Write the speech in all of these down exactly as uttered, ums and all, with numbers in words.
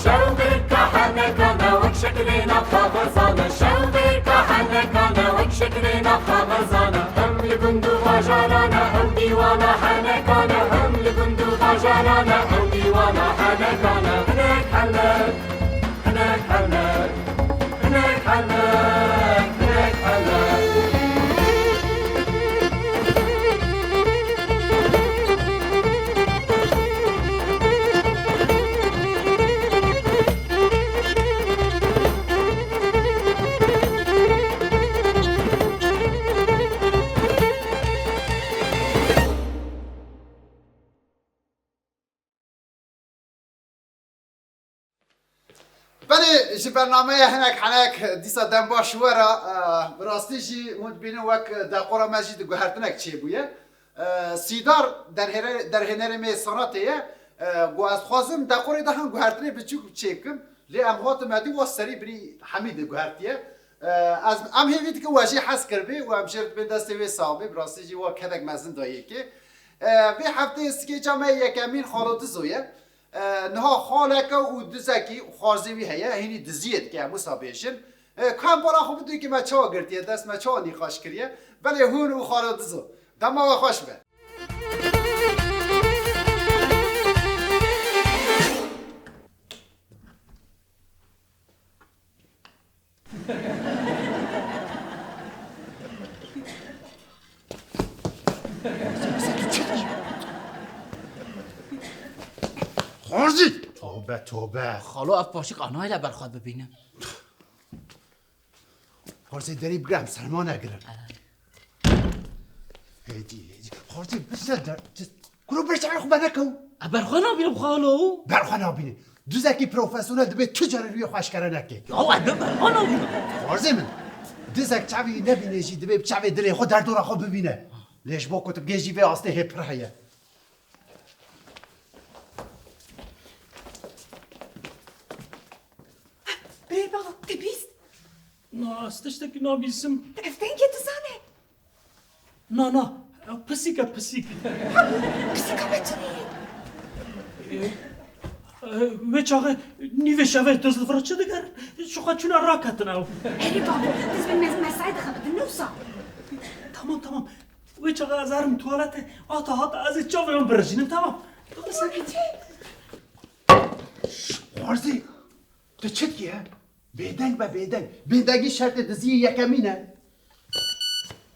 Şew bêrka henekane wek şeklêna kaxezane, şew bêrka henekane wek şeklêna kaxezane. Hem li gund û bajarane, hem dîwana henekane, hem li gund û bajarane, hem dîwana henekane. Hinek henek, hinek henek, hinek henek, hinek henek. Belê, ji bernameya Hinek Henek dîsa dem baş we re, e, bi rastî jî hûn dibînin wek deqora me jî di guhertinek çêbûye. E, Sîdar derhêre-, derhênerê me sanatê ye, e, ku ez dixwazim deqorê de hin guhertinê biçûk çêbikim, lê em hatin me dî wa serî birî hemî diguhertiye. E, ez, em hêvî dikin we jî hez kiribê û em jê re dibên destê wê sax bê, bi rastî jî wa kedek mezin dayê yekê. E, vê hefteyê skêça me yekemîn Xalo Dizo ye. E, niha xaleke û dizekî xwarzê wî heye, hînî diziyê dike, em wisa bêjin. E, ka em bala xwe bidin ki me çawa girtiye dest, me çawa nîqaş kiriye. Belê hûn û Xalo Dizo. Dema we xweş be. Xwarzî! Tobe, tobe. Xalo, ev paşik anayê le ber xwe bibîne. Xwarzê derî bigre, em serma negirin. Hêdî, hêdî. Xwarzê bise der. Kuro ber çavê xwe venekew. E, ber xwe nabînim xalo. Ber xwe nabînî. Dizekî profesyonel dibê tu carî rûyê xwe eşkere neke. Ya, e, ber xwe nabînim. Xwarzê min. Dizek çavê wî nebîne jî dibê bi çavê dilê xwe derdora xwe bibîne. Lê ji bo ku tu bigê jî vê astê hê pir heye. Birê bavo, te bîst? Na, ez tiştekî nabîsim. Ev dengê dizan e. Na, na, ew pisîk e, pisîk. Pisîka me çi ye? E, e, wê çaxê nîvê şevê diz li vir çi digerin? Ji xwe çûne raketin ew. Erê bavo, diz bi me-, mesayê dixebitin, ne wisa? Tamam, tamam. Wê çaxê ez herim tuwaletê, hata hata ez ê çavê wan birijînim, tamam. Xwarzî, tu çi dikiye? Bêdeng be, bêdeng. Bêdengî şertê diziyê yekemîn e.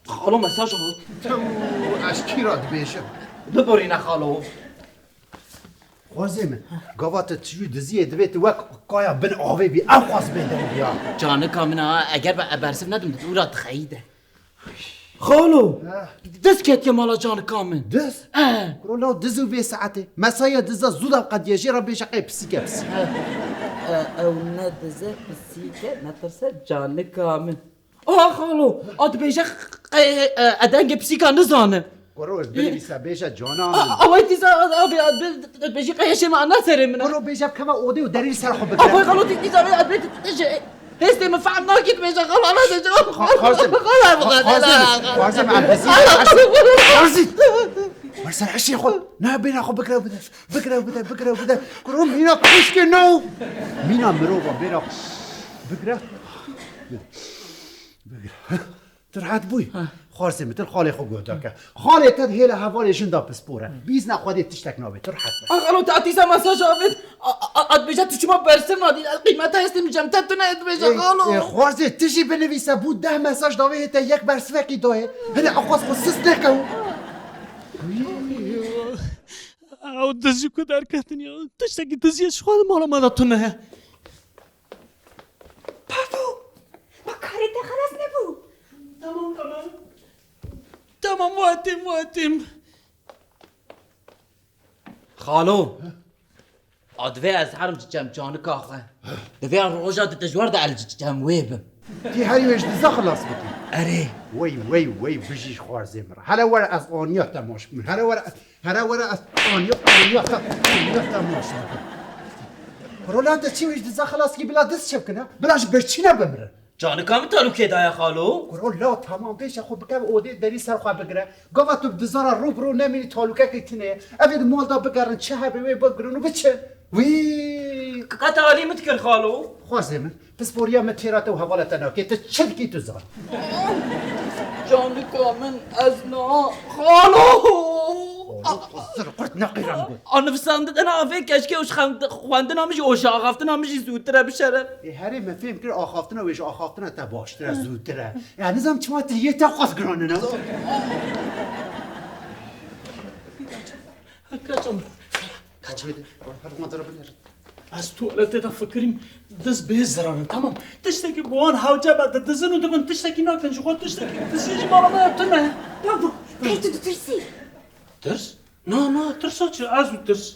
Xalo mesaj hat. Tew, ez kî re dibêjim? Biborîne xalo. Xwezê min, gava tu çûyî diziyê divê tu wek kaya bin avê bî, ew xwest bêdeng bîya. Canika min a, eger be e bersiv nedim, tu ra dixeyî de. Xalo, Heh. Diz ketiye mala canika min. Diz? Eh. Kuro law diz û vê saetê. Mesaya diza zû da qediye, jê re bêje qey pisîke pisîk. Eh, eh, ew ne dize pisîke, ne tirse canika min. Oha xalo, a dibêje qey, eh, e dengê pisîka nizane. Kuro binivîse bêje cana min. A, a, wê dîsa, a, a, a, dibêjî qey hêşê min a ne serê min e. Kuro bêje keva odê û derî ser xwe bigre. A, wê xalo dî-, dîsa vê, a, dibê-, dibêje, hêstê min fehm nakî dibêje, xalo, a, dibêje, Xa-, Xarzim. Xalo, Xarzim, Xarzim, em dizî. Xarzim. Wer ser hişê xwe. Ne, bêna xwe bigre û bide. Bigre û bide, bigre û bide. Kuro mîna kuşkê no. Mîna mirova, bêna bigre. Bigre. Tu rehet bûyî? Ha. Xwarzê min, tu li xalê xwe guhdar ke. Xalê te di hêla hevalê jin de pispor e. Bîzna Xwedê tiştek nabe, tu rehet be. A xalo, te dîsa mesaj avêt. A, a, a, dibêje tu çima bersiv nadî? Qîmeta hêstê min cem te tune dibêje, ê, xalo. Ê, Xwarzê, tu jî binivîse bû deh mesaj davê hê te yek bersivekî dayê. Hine, a xwest xwe sist neke. Ew dizî ku derketin ya. Tiştekî diziyê ji xwe li mala me de tune ye. Pardon, ma karê te xelas nebû. Tamam, tamam. Tamam, wetim, wetim. Xalo. A divê ez herim çiçem canika xwe. Divê a roja di te ji wer de el çiçem wê bim. Tî herî wê ji diza xilas bikî. Erê. Wey, wey, wey, bijî ji Xwarzê min re. Hele were ez aniya temaş bikim. Hele were, hele were ez aniya, aniya te, aniya temaş bikim. Kuro la te çi wî ji diza xelas kî bila diz çi bikine? Bila ji birçî ne bimire. Canika min talûkê daye xalo. Kuro la tamam bêje xwe bike odê derî ser xwe bigire. Gava tu bi dizana rû bi rû nemînî talûkekî tune ye. Ev ê di mal de bigerin çi hebe wê bigirin û biçin. Wî. Qet alî min dikir xalo. Xwezê min. Pisporiya min têra te û hevala te nake. Tu çi dikî tu zan. Canika min ez na xalo. Zir qurt neqîran got. A nivîsandina vê keşkê û ji xend-, xwendina min jî û ji axaftina min jî zûtir e bi şeref. Ê herê me fêm kir axaftina wê ji axaftina te baştir e, zûtir e. Ya nizam çima tu yê te xwest giran e. Kaçam. Kaçam. Her zaman tarafı ne? Ez tuwaletê de fikirîm, diz bê zirar in, tamam. Tiştekî bi wan hewce be, didizin û dibin tiştekî nakin, ji xwe tiştekî diziyê ji mala me ya tune. Babo, qey tu ditirsî? Tirs? Na, na, tirsa çi? Ez û tirs.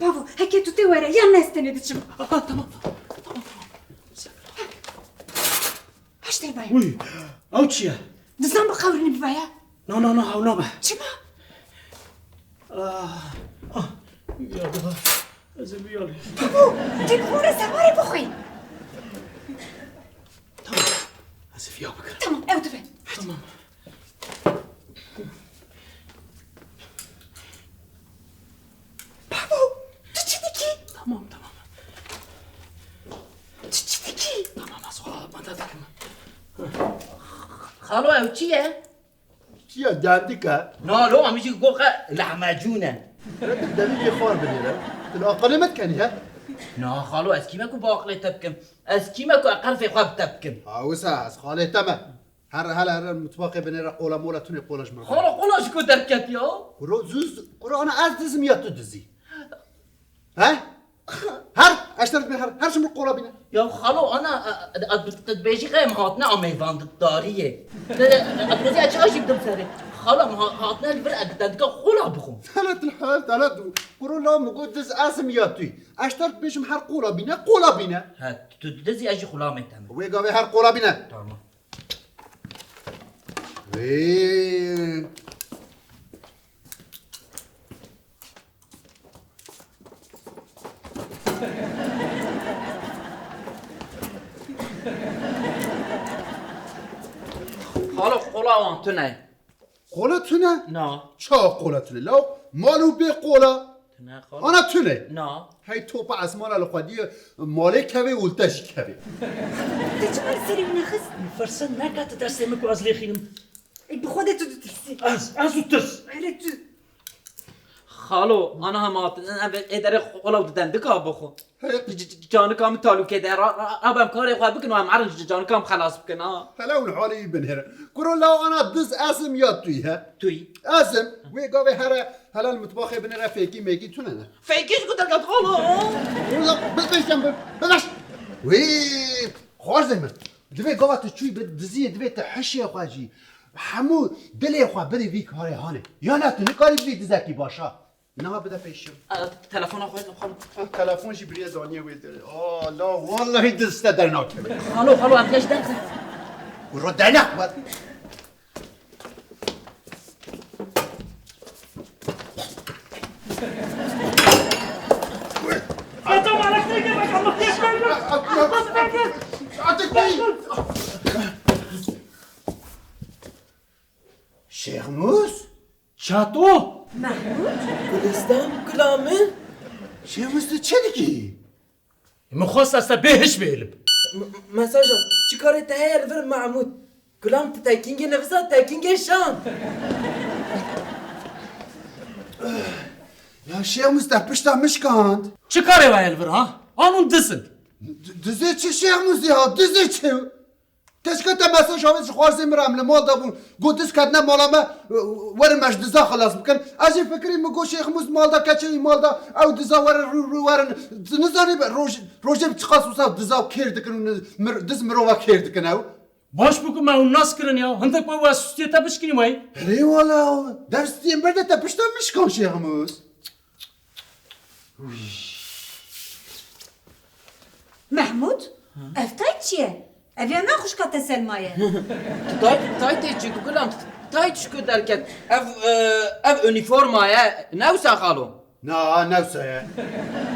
Babo, heke tu tê were, yan ez tenê diçim. Aha, tamam, tamam, tamam. Heştê baye. Uy, ew çi ye? Dizan bi qewrinî bibaya. Na, na, na, ew nabe. Çima? Ah, ah, ya da ez ê vîya lê. Babo, tu bi xwe re sewarê bixwî. Tamam, ez ê vîya bikirim. Tamam, ew dibe. Tamam. Babo, tu çi dikî? Tamam, tamam. Tu çi dikî? Tamam, ez xwe amade dikim. Xalo, ew çi ye? Çi ye, dendik e? Na, lo, em jî goxe lahmecûn e. Re tu demî jê xwar binêre. Tu li aqilê me dikenî he? Na, xalo, ez kî me ku bi aqilê te bikim? Ez kî me ku ez qerfê xwe bi te bikim? Ha, wisa, ez xalê te me. Her, hele, hele, mutfaqê binêre qola mola tune qola ji me. Xala, qola ji ku derket ya? Kuro, zû, zû, kuro, ana ez dizim ya tu dizî? He? Her, eşter bin her, her şimir qola bine. Ya xalo, ana, e, e, e, tu dibêjî qey em hatine a mêvandariyê. Te, e, e, tu ya çawa jî bidim serê? Xalo, em ha-, hatine li vir, e, dendika qola bixwin. Telet, telet, telet. Kuro, la min got diz ez im ya tu. Eşter dibêjim her qola bine, qola bine. He, tu dizî ez jî xulamê te me. Wê gavê her qola bine. Tamam. Wê. Xalo, qola wan tune. Qola tune? Na. Çawa qola tune? Law mal û bê qola. Tune xalo. Ana tune. Na. Hey topa esmana li xwediyê malê kevê û li te jî kevê. Te çima li serê min nexist? Firset neke tu destê min ku ez lê xînim. Ê, bi xwe de tu ditirsî. Ez, ez û tirs. Hele tu. Xalo, ana hema hatin, em ê derê qola û di dendika bixwe. Hey. C-, c-, canika min talûkê de, ra, ra, ra, em karê xwe bikin û em erin ji canika min xelas bikin, ha. Hele hûn halê wî binêrin. Kuro law ana diz ez im ya tu yî he? Tu yî. Ez im. Wê gavê here, hele li mitbaxê binêre fêkî mêkî tune ne. Fêkî ji ku derket xalo? Wela, bi, bi, bi, bi, bi, bi. Wê, xwarzê min. Divê gava tu çûyî bi diziyê, divê tu hişê xwe jî, hemû dilê xwe bidî vî karê hanê. Ya ne tu nikarî bibî dizekî baş ha. Niha bide pêşiya. E, telefona xwe, xwe. Ah, telefon jî biriye daniye wê derê. Aa, la wallahî diz te dernakeve. Xalo, xalo, em geş derxin. Ro dernak bad. Şêxmûs? Çato? Mehmûd? Gulistan, gula min? Şêxmûs, tu çi dikî? Min xwest ez te bê hiş bêlim. M-, mesaja, çi karê te heye li vir Mehmûd? Gulam, tu tekîngê nivisa, tekîngê şan. Ya Şêxmûs, te pişta min şikand. Çi karê we ye li vir, ha? Anûn dizin. D-, dizê çi Şêxmûs ya? Dizê çi? Te ji ka te mesaj avêt ji xwarzê min re, em li mal de bûn. Got diz ketine mala me, werin me ji diza xilas bikin. Ez jî fikirî min got Şêxmûs mal de, keçê wî mal de, ew diza werin rû rû werin. Tu nizanî be, roj-, rojê bi çiqas wisa diza kêr dikin û ni-, mir-, diz mirova kêr dikin ew. Baş bû ku me hûn nas kirin ya. Hindik be we stûdiyê te bişkînî wey. Erê wala, dev stûdiyê min berde te pişta min şikan Şêxmûs. Mehmûd, ev tay çi ye? Ev ya na xwişka te Selma ye? Tay, tay tê çi, gulam, tay çi ku derket? Ev, e, ev unîforma ye, ne wisa xalo? Na, ne wisa ye.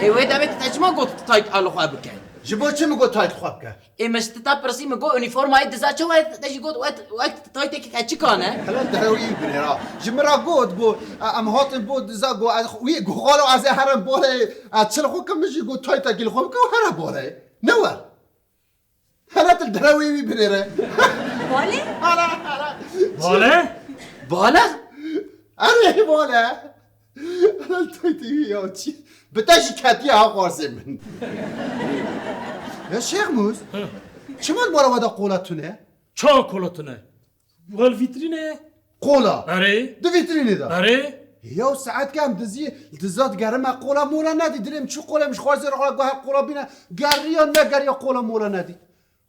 Ê wê demê tu te çima got tu tayt li xwe bike? Ji bo çi min got tayt li xwe bike? Ê min ji te pirsî, min got unîformayê diza çawa ye, te jî got wek, wek taytekî keçikan e. Hele derewî binêra. Ji min re got, got, e, em hatin bo diza, got, ez, wî, got, xalo ez ê herim balê, e, çi li xwe kim, min jî got taytekî li xwe bike û here balê. Ne wer. Hele tu li derewê wî binêre. Bale? Hele, hele. Bale? Bale? Erê, bale. Hele tu tê wî ya çi? Bi te jî ketiye ha xwarzê min. Ya Şêxmûs, çima li mala we de qola tune? Çawa qola tune? Wal vîtrîne ye. Qola. Erê. Di vîtrînê de. Erê. Ya saet ke em dizî, diza digerime qola mola nedî. Dilê min çi qola, min ji xwarzê re guher qola bîne. Geriya negeriya qola mola nedî.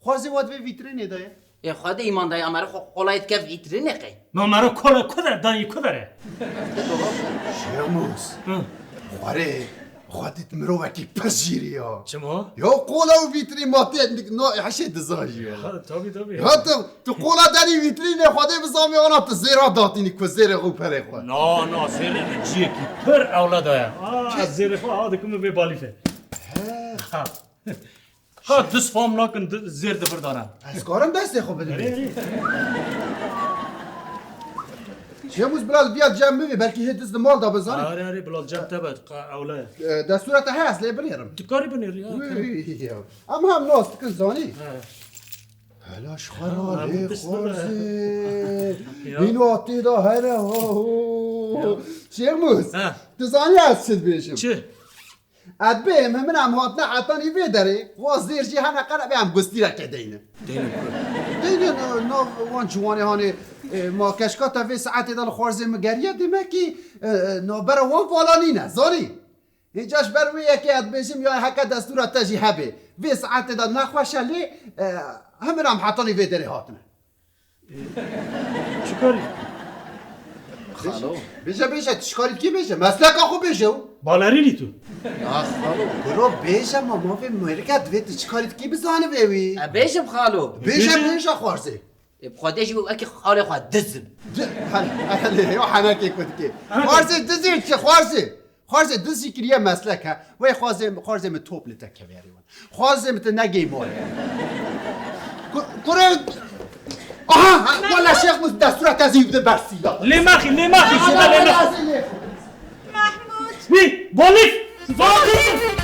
Xwarzê we di vê vîtrînê de ye. Ê Xwedê îman dayê, em ê re xwe qolayê dike vîtrînê qey. Ma me re qola ku de, dayê ku de re? Şêmûs. Hı. Xwarê. Xwedî tu mirovekî pir jîrî ya. Çima? Ya qola û vîtrîn ma tê no hişê dizajî ya. Ha, tabii, tabii. Ya tu, tu qola derî vîtrînê Xwedê bizanê ana tu zêra datînî ku zêrê xwe û perê xwe. Na, na, zêrê min ciyekî pir ewleda ye. Aa, zêrê xwe ha dikim vê balîfe. He. Ha. Ha, diz fam nakin, di-, zêr di vir dane. Ez karim destê xwe bidim. Erê, erê. Şêmûs, bila viya cem bivê, belkî hê diz di mal da bizanî. Erê, erê, bila cem te be, qa-, ewle ye. E, destûra te heye, ez lê binêrim. Tu karî binêrî, ya. Wî, wî, ya. Em hem nas dikin zanî. He. Hela ji xwe ra lê xwarzê. Ya. Hîn wa tê da here, ho, ho. Ya. Şêmûs, he, tu zanî ez çi dibêjim? Çi? Ez bêm, min em hatine hetanî vê derê, wa zêr jî hene qerebê em gustîrekê deynin. Deynin ku? Deynin, e, nav wan ciwanê hanê, e, ma keşka te vê saetê de li xwarzê min geriye, demekî, e, e, navbera wan vala nîne, zanî? Hêca ji ber wê yekê ez dibêjim, ya heke destûra te jî hebe. Vê saetê de nexweş e lê, e, hemin em hetanî vê derê hatine. Çi karî? Xalo. Bêje, bêje, tu çi karî dikî bêje. Mesleka xwe bêje û. Balerînî tu. Ya xalo, kuro bêje ma, ma vê mêrike divê tu çi karî dikî bizanibê wî. E, bêjim xalo. Bêje, bêje. Bêje xwarzê. E, bi Xwedê jî wekî xalê xwe dizim. Di-, hele, hele, yo henekê ku dikê. Xwarzê dizî çi xwarzê? Xwarzê diz jî kiriye meslek he. Wê xwarzê, xwarzê min top li te keve erê wan. Xwarzê min tu negey malê. Ku-, kurê. Aha, ha, wala Şêxmûs destûra te zî di bersî ya. Lê maxî, lê maxî, şuna lê maxî. Mahmut. Wî, balîf, balîf.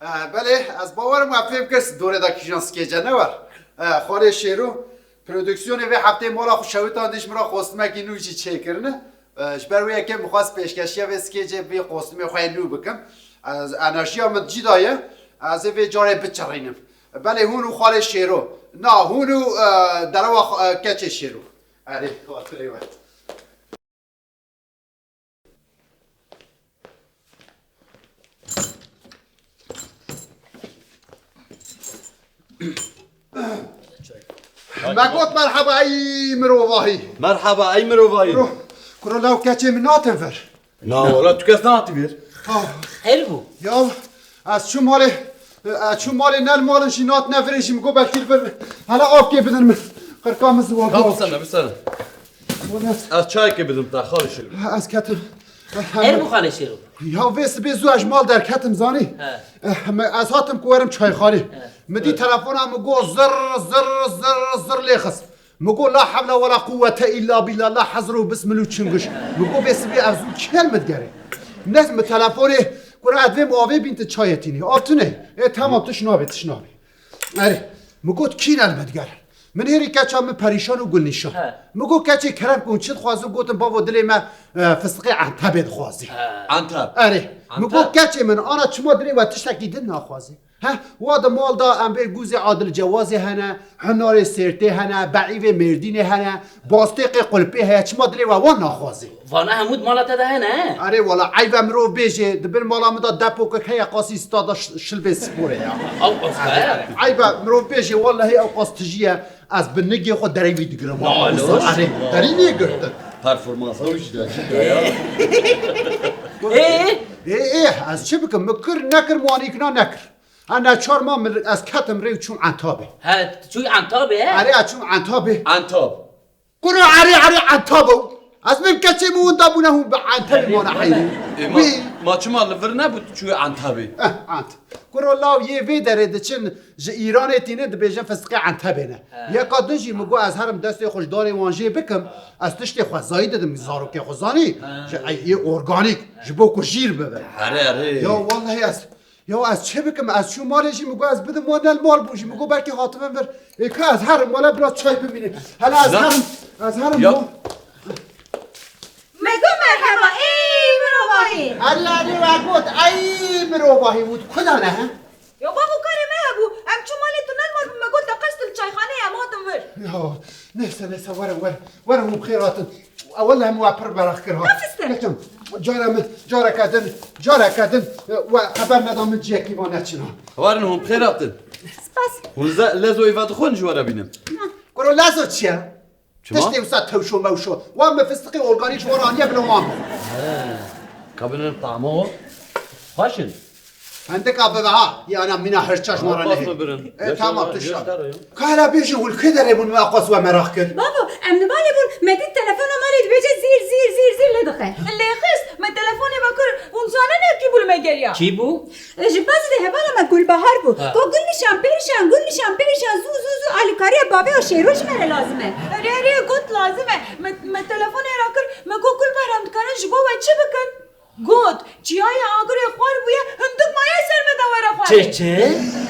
Eh, belê, ez bawerim we fêm kir, dorê de kîjan skêce ne wer. Eh, Xalê Şêro, prodüksiyonê vê heftê mala xwe şewitandî, ji min re kostimekî nû jî çêkirine. Eh, ji ber wê yekê min xwest pêşkeşiya vê skêcê vê kostimê xwe yê nû bikim. Ez enerjiya min cî daye, ez ê vê carê biçirînim. Belê hûn û Xalê Şêro. Na, hûn û, eh, derewa, eh, keçê Şêro. Erê, xatirê we. Me got merheba ey mirovahî. Merheba ey mirovahî. Kuro, kuro law keçê min natin vir. Na wala tu kes nehatî vir. Ah. Xêr bû. Ya ez çûm malê, ez çûm malê, ne li malin jî nat ne virê jî min got belkî li vir. Hele avkê bidin min. Qirka min ziwa. Ka bisene, bisene. Wala ez çayekê bidim te, Xalê Şêro. Ez ketim. Xêr bû Xalê Şêro. Ya vê sibê zû ez ji mal derketim zanî. He. Eh, me, ez hatim ku werim çayxanê. He. Min dî telefona min got zir, zir, zir, zir lê xist. Min got, "La hewle wela quwwete illa billah, la hezr û bismil û çingiş." Min got, "Vê sibê ez zû kêl min digerê." Ne min telefonê, kura ez vêm avê bîn tu çayê tînî. Av tune. Ê, tamam, tiş nabê, tiş nabê. Erê, min got, "Kî ne li min digerin?" Min hêrî keça min Perîşan û Gulnîşan. He. Min got, "Keçê kerem kun çi dixwazin?" Gotin, "Bavo, dilê me, e, fistiqê Entebê dixwazî." He. Enteb. Erê. Min got, "Keçê min, ana çima dilê we tiştekî din naxwazî?" Heh, wa di mal de em bê gûzê Adil Cewazê hene, hinarê Sêrtê hene, beîvê Mêrdînê hene, bastêqê Qulpê heye, çima dilê we wan naxwazê? Vana hemû di mala te de hene, he? Erê wala, eyb e mirov bêjê, di bin mala min de depokek heye, qasî stada ş-, şilvê sporê ya. Ew qas heye? Erê, eyb e mirov bêjê, wallahî ew qas tijî ye, ez bi nigê xwe derê wî digirim. Na, wisa, no, erê, no. Derî nê girtin. Performansa wî jî de, jî de ya. Ê? Ê, ê, ez çi bikim? Min kir, nekir, min wan îkna nekir. Ha, neçar ma min, ez ketim rê û çûm Entabê. He, tu çûyî Entabê, he? Erê, ez çûm Entabê. Entab. Kuro erê erê Entab o. Ez min keçê min winda bûne hûn bi Entabê mane heyrê. Ê, ma, Wî. Ma çima li vir nebû çû Entabê? Eh, Ent. Kuro law yê vê derê diçin ji Îranê tînin dibêjin fistiqê Entebê ne. He. Yeka din jî min got ez herim destê xwe ji darê wan jê bikim. Ez tiştê xwezayî didim zarokê xwe zanî. He. Ji ey yê organîk. Ji bo ku jîr bibe. Erê, erê. Ya wallahî ez Ya ez çi bikim? Ez çû malê jî min got ez bidim wan ne li mal bû jî. Min got belkî hatibin vir. Ê ka ez herim wele biraz çay bimîne. Hele ez Na- herim. Ez herim Ya- mal. Me got merheba, ey mirovahî. Erê erê we got ey mirovahî û tu kuda ne he? Ya bavo karê me hebû. Em çû malê tu ne li mal bû. Me got de qestil çayxaneyê em hatin vir. Ya neyse neyse werin werin. Werin hûn bi xêr hatin. Wele hemû we pir meraq kir ha. Nafiste. Keçim, cara min, careke din, careke din, e, we xeber neda min ciyekî va neçin ha. Werin hûn bi xêr hatin. Spas. Hûn ze-, lezo îva dixwin ji we re bînim. Kuro lezo çi ye? Çima? Tiştê wisa tewşo mewşo. Wan bi fistiqê organîk ji we re aniye bila wan. He. Ka binin tamo. Xweş in. Fendika bibe ha, ya ana mîna hirça ji me re nehê. Birin. E, tamam, tu şa. Ka hela bêjin hûn li kê derê bûn me aqas we meraq kir? Bavo, em li malê bûn, me dît telefona malê dibêje zîr, zîr, zîr, zîr lê dixe. Lê xist, me telefonê me kir, hûn zanin ev kî bû li me geriya? Kî bû? E, ji Bazidê hevala me Gulbahar bû. Ha. Got Gulnîşan, pêrişan, Gulnîşan, pêrişan, zû, zû, zû, alîkariya bavê û Şêro ji me re lazim e. Erê, erê, got lazim e. Me, me telefonê re kir, me got Gulbahar em dikarin ji bo we çi bikin? Got, çiyayê Agirê xwar bûye, hindik maye ser me de were xwarê. Çi, çi?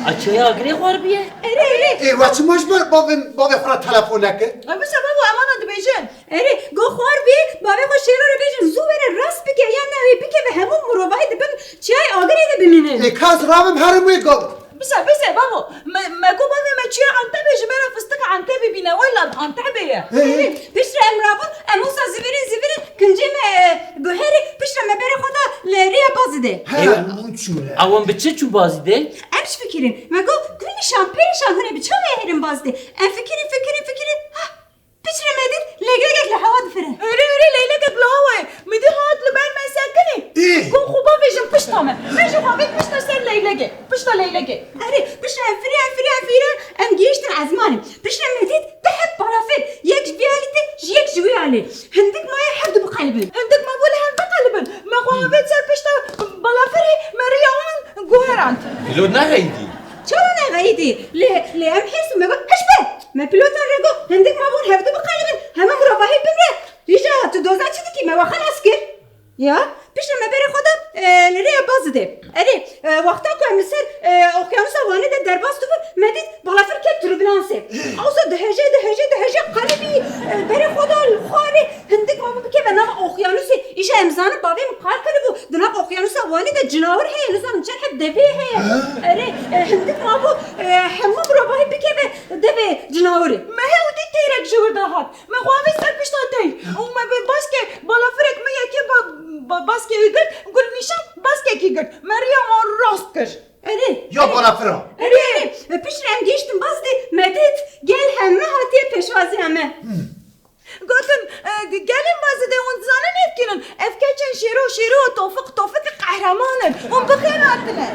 A çiyayê Agirê xwar bûye? Erê, erê. Ê, we çima ji ber bavê, bavê xwe re telefon nekir? E, bise babo, em ana dibêjin. Erê, got xwar bûye, bavê xwe Şêro re bêjin, zû were rast bike, yan ne wê bikeve hemû mirovahî dibin çiyayê Agirê de bimînin. Ê, ka ez rabim herim wê gav. Bise, bise, babo. Me, me got bavê me çiya Entebê ji me re fistiqa Entebê bîne. Wela Entebê ye. He, he. Piştre em rabûn, em wisa zivirin, zivirin, kincê me, e, guherî, piştre me berê xwe da li rêya Bazidê. He, hûn çûne. Ewan bi çi çû Bazidê? Em ji fikirîn. Me got, Gulnîşan, pêrişan hûn ê bi çawa herin Bazidê? Em fikirîn, fikirîn, fikirîn. Ha, Piştre me dît, leylekek li hewa difire. Erê, erê, leylekek li hewa ye. Min dî hat li ber me sekinî. Ê! Got xwe bavêjin pişta me. Me jî xwe avêt pişta ser leylekê. Pişta leylekê. Erê, piştre em fire, em fire, em fire, em gihiştin ezmanê. Piştre me dît, du heb balafir. Yek ji vî alî tê, ji yek ji wî alî. Hindik maye hevdu biqelibin. Hindik mabû li hev biqelibin. Me xwe avêt ser pişta balafirê, me riya wan guherand. Îlo neheyî dî. Çawa neheyî dî? Lê, lê em hêrs û me got, hiş be! Me pîlotan re got, hindik mabûn hevdu biqelibin, heme mirovahî bimre. Îja tu doza çi dikî? Me we xelas kir. Ya, piştre me berê xwe da, e, li rêya Bazidê. Erê, e, wexta ku em li ser, e, oqyanusa Wanê de derbas dibûn, me dît balafir ket turbulansê. Ewsa dihêje, dihêje, dihêje, qelibî, e, berê xwe da li xwarê. Hindik mabû bikeve nava oqyanusê. Îja em zanin bavê min qal kiribû. Di nav oqyanusa Wanê de cinawir heye, nizanim çend heb devê heye. He? Erê, e, hindik mabû, e, hemû mirovahî bikeve devê cinawirê. Me hew dî têrek ji wir de hat. Me xwe avêt ser pişta tey. Û me bi baskê balafirek min yekê ba-, ba-, baskê wî girt, Gulnîşan baskekî girt. Me riya wan rast kir. Erê. Ya balafira. Erê, erê. E, piştre em gihiştin Bazidê, me dît gel heme hatiye pêşwaziya me. Hmm. Gotin, e, gelên Bazidê hûn dizanin ev kînin? Ev keçên Şêro, Şêro, Tofik, Tofik qehreman in. Hûn bi xêr hatine.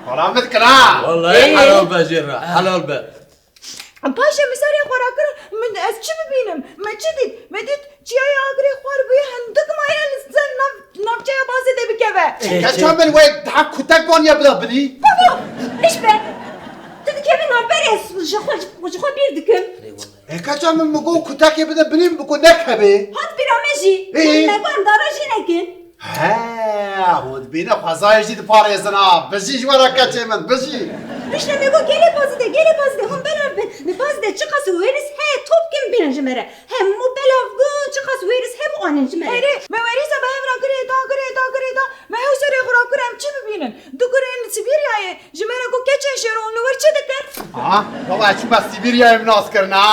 Xwara min dikir ha. Wallahî Ê. Helal be jê re, helal be. Paşê min serê xwe rakir, min ez çi bibînim? Me çi dît? Me dît çiyayê Agirê xwar bûye, hindik maye li ser nav, navçeya Bazidê bikeve. Ê, Ê, keça çi? Min wê daha kutek vaniye bila binî. Babo, iş be. Tu dikevî navberê, ez ji xwe, ji xwe bîr dikim. Ê, keça min, min got kutekê bide binî, min got nekevê. Hat bîra me jî. Ê. Me got em dara jî nekin. He, hûn dibîne xwezayê jî diparêzin ha. Bijî ji we re keçê min, bijî. Piştre me got gelê Bazidê, gelê Bazidê, hûn belav bin. Li Bazidê çiqas wêris heye top kim bînin ji me re. Hemû belav bûn, çiqas wêris hebû anin ji me re. Erê, me wêrîsa bi hev re girê da, girê da, girê da. Me hew serê xwe rakir em çi bibînin? Du gurên li Sibîryayê. Ji me re got keçên Şêro hûn li wir çi dikin? Aha, baba, ez çûme Sîbîryayê min nas kirin, ha.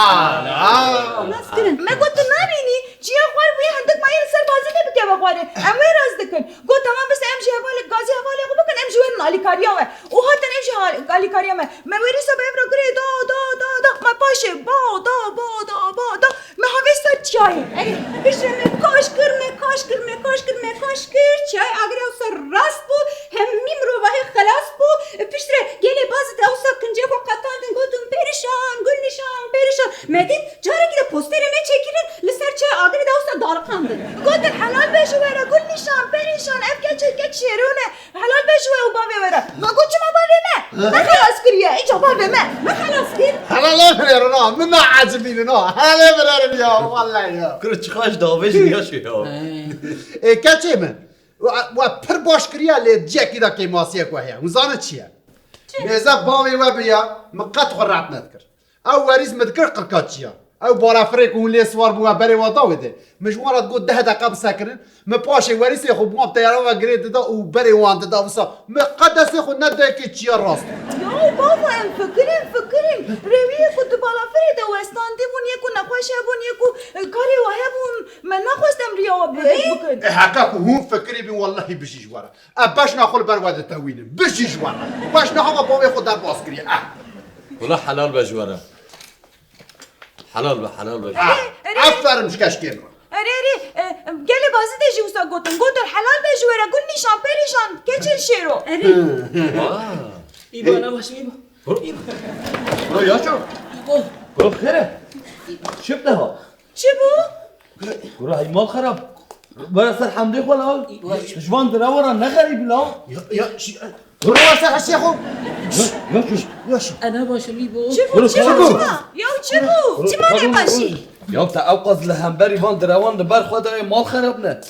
Ha. Nas kirin. Me got tu nabînî, çiya xwar bûye hindik mayê li ser Bazidê bikeve xwarê. Em wê rast dikin. Got tamam, bes em jî hevalek gazî hevalê xwe bikin, em jî werin alîkariya we. Û hatin em jî hal-, alîkariya me. Me wêrîsa bi hev re girê da, da, da, da. Me paşê ba, da, ba, da, ba, da. Me havê ser çiyayê. Erê, piştre me kaş kir, me kaş kir, me kaş kir, me kaş kir. Çiyayê Agirê wisa rast bû, hemî mirovahî xelas bû. Piştre gelê Bazidê wisa kincê xwe qetandin, gotin, "Pêrişan, Gulnîşan, pêrişan." Me dît, carekî de posterê me çêkirin, li Şêrûne, helal be ji we û bavê we re. Me got çima bavê me? Me xelas kiriye, îca bavê me. Me xelas kir. Helal e birêrin ha, min ne ecibînin ha. Helal e birêrin ya, wallahî ya. Kuro çi xweş davêjin ya şu ya. Ê keçê min, we, we pir baş kiriye lê ciyekî de kêmasiyek we heye. Hûn zanin çi ye? Mêze bavê we bûya, min qet xwe rehet nedikir. Ew werîs min dikir qirka çiya. Ew balafirê ku hûn lê siwar bûn we berê we da wê dê. Min ji wan re digot deh deqe bisekirin. Min paşê werîsê xwe bi wan teyara ve girê dida û berê wan dida wisa. Min qet destê xwe neda yekê çiya rast. Ya bava em fikirin, fikirin. Rêwiyê ku di balafirê de westandî bûn, yê ku nexweş hebûn, yê ku, e, karê we hebûn. Me nexwest em riya we bi-, bikin. E, heqa ku hûn fikirî bin, wellahî bijî ji we re. E, beşna xwe li ber we ditewînim. Bijî ji we re. Beşna hava bavê xwe derbas kiriye. Eh. Wela helal be ji we re. Helal be, helal be ji we re. Ah, aferin ji keşkê min. Erê, erê, e, gelê Bazîdê jî wisa gotin. Gotin, helal be ji we re, gul nîşan, perîşan, keçên şêro. Erê. Vay. Îbo, ne baş, Îbo. Bro, bro, yaşa. Bro, xêre. Şip daha. Çi bû? Kuro, hey mal xerab. Were ser hemdê xwe la. Ji van direwara ne xerîb la. Ya, ya, şi-, Kuro, were ser hesê xwe. Ya, ya, ya, ya. Ana başım, Îbo. Çi bû? Kuro, çi bû? Kuro. Çi bû? Ya, çi bû? Kuro, çi ma Kuro, ne Kuro. Başî? Ya, te ew qas li hemberî van direwan li ber xwe de mal xerab ne.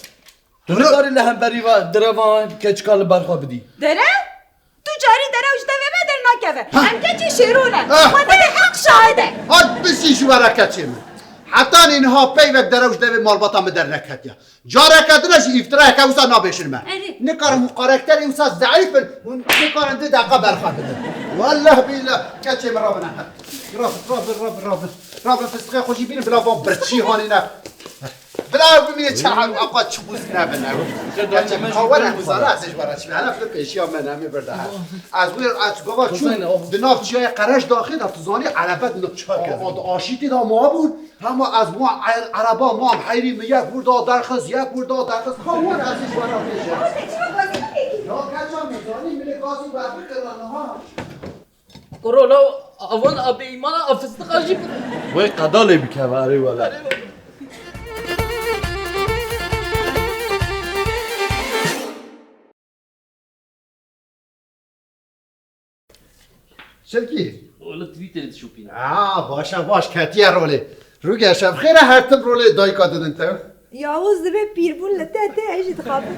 Tu nikarî li hemberî va-, direvan keçika li ber xwe bidî. Dere? Tu carî derew ji devê me dernakeve. Ha. Em keçê şêro ne. Ha. Xwedê heq şahid e. Hat bisî ji we re keçê min. Heta nîha peyvek derew ji devê malbata min derneketiye. Careke din e jî îftirayeke wisa nabêjin me. Erê. Nikarin hûn karakterê wisa zeîf in, hûn nikarin di deqa berxwe bidin. Wellah billah keçê min rabin. Rabin, rabin, rabin, rabin. Rabin fistixê xwe jî bînin bila van birçî hanîne. Bila ew bimîne çi hal, ew qas çi qûz nebin ew. Gerçekten, ha, were, bizane ez ê ji we re çi bim. Hele tu pêşiya me ne, em ê bir daha. Ez wê, ez gava çûm, di nav çiyayê Qereş daxê de, tu zanî, erebe di nav çiya kevin. Aşîtî de mabûn, hema ez wan er-, ereba mam heyrî min yek wir da derxist, yek wir da derxist. Ha, were ez ê ji we re bêjim. Ya, keça min zanî, min ê gazî we bikira niha. Kuro, la avan a bêîmana a fistiqa jî bi- Wê qedalê bikeve, erê wele. Şevkî. Wele Twitterê dişopîne. Aa, baş e, baş, ketiye rolê. Rûge şev xêr e, her tim rolê dayika didin te. Yavuz dibe pîrbûn li te te, ez jî dixabim.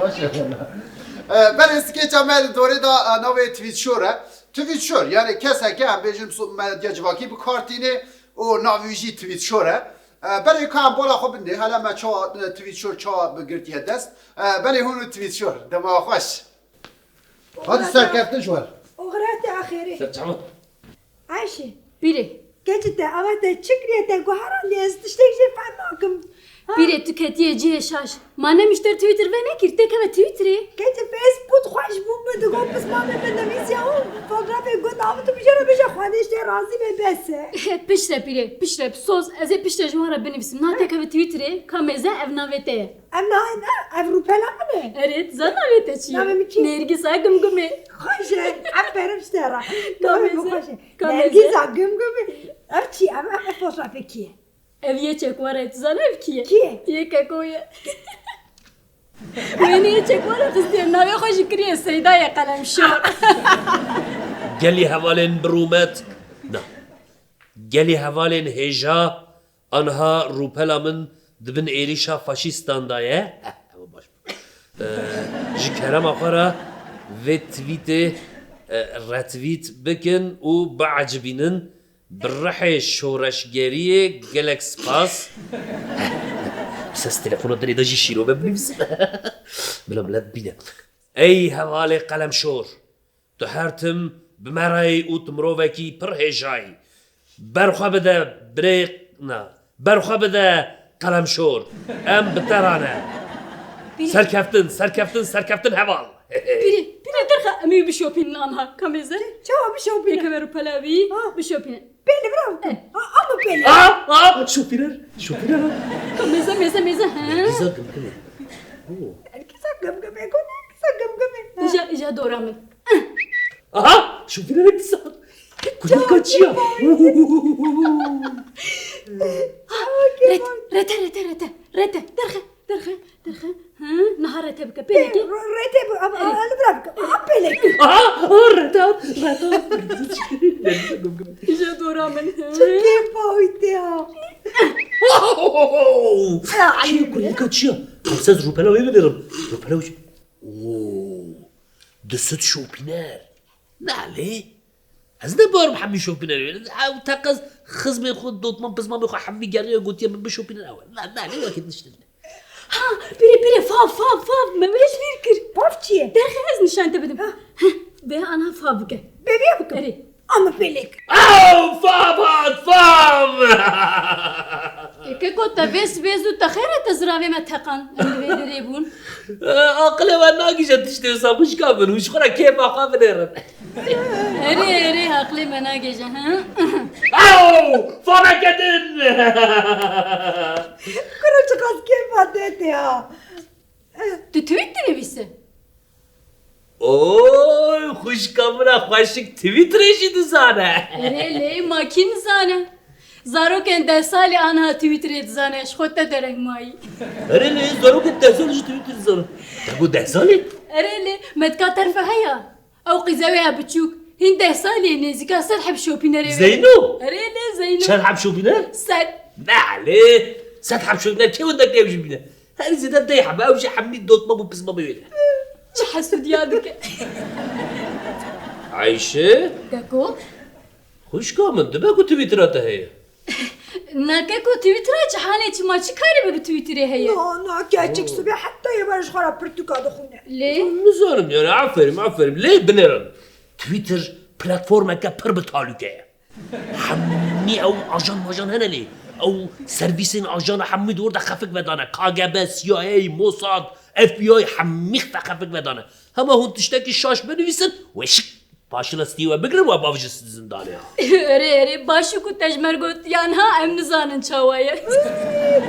Baş e wele. E, belê skeça me di dorê de, e, navê Tweetshore. Tweetshore, yani keseke em bêjin so-, medya civakî bi kar tîne û navê wî jî Tweetshore. E, belê ka em bala xwe bindê, hele me çawa, e, Tweetshore çawa bi girtiye dest. E, belê hûn û Tweetshore, dema xweş. Hadi serkeftin ji we re. Oxirete axêrê. Serçava. Ayşe. Pîrê. Keçi te, ava te çi kiriye te guherandî, ez tiştek jê fehm nakim. Ha? Pîrê, tu ketiye cihê şaş. Ma ne mişter Twitter venekir, têkeve Twitterê. Keçi Facebook xweş bû min, digot pismamê min nivîsiya û fotoğrafê got, ava tu bijêre bêje Xwedê ji te razî be, bes e. Piştre pîrê, piştre, soz, ez ê piştre ji wan re binivîsim. Na têkeve Twitterê, ka mêze ev navê te ye. Ev nayê ne, ev rûpela min e. Erê, tu zanî navê te çi ye? Navê min çi ye? Nêrgîsa Gimgimê. Xweş e, ev perim ji te re. Navê min xweş e. Ka mêze, ka mêze. Nêrgîsa Gimgimê. Ev çi, ev, ev, ev fotoğrafê kî ye? Ev yê çekwarê, tu zanî ev kî ye? Kî ye? Yê keko ye. Wênê yê çekwarê xistiye, navê xwe jî kiriye Seydayê Qelemşor. Gelî hevalên bi rûmet, na. Gelî hevalên hêja, Anha rûpela min di bin êrîşa faşîstan de ye. Heh, ew baş bû. Ee, ji kerema xwe re vê tweetê, e, retweet bikin û biecibînin. Bi rihê şoreşgeriyê gelek spas. Heh, ses telefona dilê de jî şîrove binivîsim. Bila milet bîne. Ey hevalê Qelemşor. Tu her tim bi me re yî û tu mirovekî pir hêja yî. Berxwe bide birê, na, berxwe bide Qelemşor. Em bi te re ne. Pîrê. Serkeftin, serkeftin, serkeftin heval. Pîrê, pîrê derxe em ê bişopînin anha. Ka mêze. Çawa bişopînin? Pêkeve rûpela wî, ha, bişopînin. Pêlê bira bikim. Eh. Ha, ama pêlê. Aa, aa, şofîrer, şofîrer. Ka mêze, mêze, mêze, he. Nêrgîsa Gimgimê. Oo. Nêrgîsa Gimgimê, ku Nêrgîsa Gimgimê. Îja, îja dora min. Aha, şofîrer Nêrgîsa. Kulîlka çi ya? Rete, rete, rete, rete. Derxe, derxe, derxe. Hı, niha rete bike. Pê, Rete bu, ama, ama, bırak. Apelek. Aha, aha, rete, rete. Îja dora min. Çi kêfa wî tê ha. Çi ye kulîka çi ye? Prinsez rûpela wê binerim. Rûpela wê çi? Oo, du sed şopîner. Nalê. Ez ne barim hemî şopîner wê. Ew teqez xizmê xwe, dotman pizmamê xwe hemî geriya gotiye min bişopîner ew. Na, nalê wekî tiştin. Ha, pîrê, pîrê, fav, fav, fav, me wê ji bîr kir. Fav çi ye? Derxe ez nîşan te bidim. Ha. Heh, vê ana fav bike. Bê vê bikim. Erê. Ama pelek. Aw, fav hat, fav! Keko, te vê sibê zû te xêr e, te ziravê me teqan. Em li vê derê bûn. E, aqilê we nagihîje tiştê wisa xwişka min, hûn ji xwe re kêfa xwe binêrin. Erê, erê, aqilê me nagihîje, ha? Aw, faveke din! Kuro çiqas kêfa te tê ha. Tu tweet dinivîse? Oy, xwişka min a xweşik Twitterê jî dizane. Erê lê ma kî nizane? Zarokên deh salî aniha Twitterê dizane, ji xwe te dereng mayî. Erê lê, zarokên deh salî jî Twitter dizane. Te got deh salî? Erê lê, me dika terfe heya. Ew qîzewê ye biçûk, hîn deh salî ye, nêzîka sed heb şopînerê wê. Zeyno? Erê lê Zeyno. Çend heb şopîner? Sed. Belê, sed heb şopîner kê wendek ew jî bîne? Herî zêde deh hebe, ew jî hemî dotma bû pizma bê wê ne. Çi hesûdiya dike. Ayşe? Keko? Xwişka min, dibe ku Twittera te heye. Na keko, Twittera cihanê çi ma çi karî bi bi Twitterê heye? Na, na, keçik sibê heta yê ber ji xwe re pirtûka dixwîne. Lê? Nizanim yani, aferîm, aferîm. Lê binêrin. Twitter platformeke pir bi talûke ye. Hemî ew ajan majan hene lê. Ew servîsên ajana hemî di wir de xefik vedane. K G B, C I A, Mossad, F B I hemî xefik vedane. Hema hûn tiştekî şaş binivîsin, wê şik paşila stî we bigirin, we bavijin zindanê ha. Erê, erê, baş û ku te ji me re got, yan ha em nizanin çawa ye.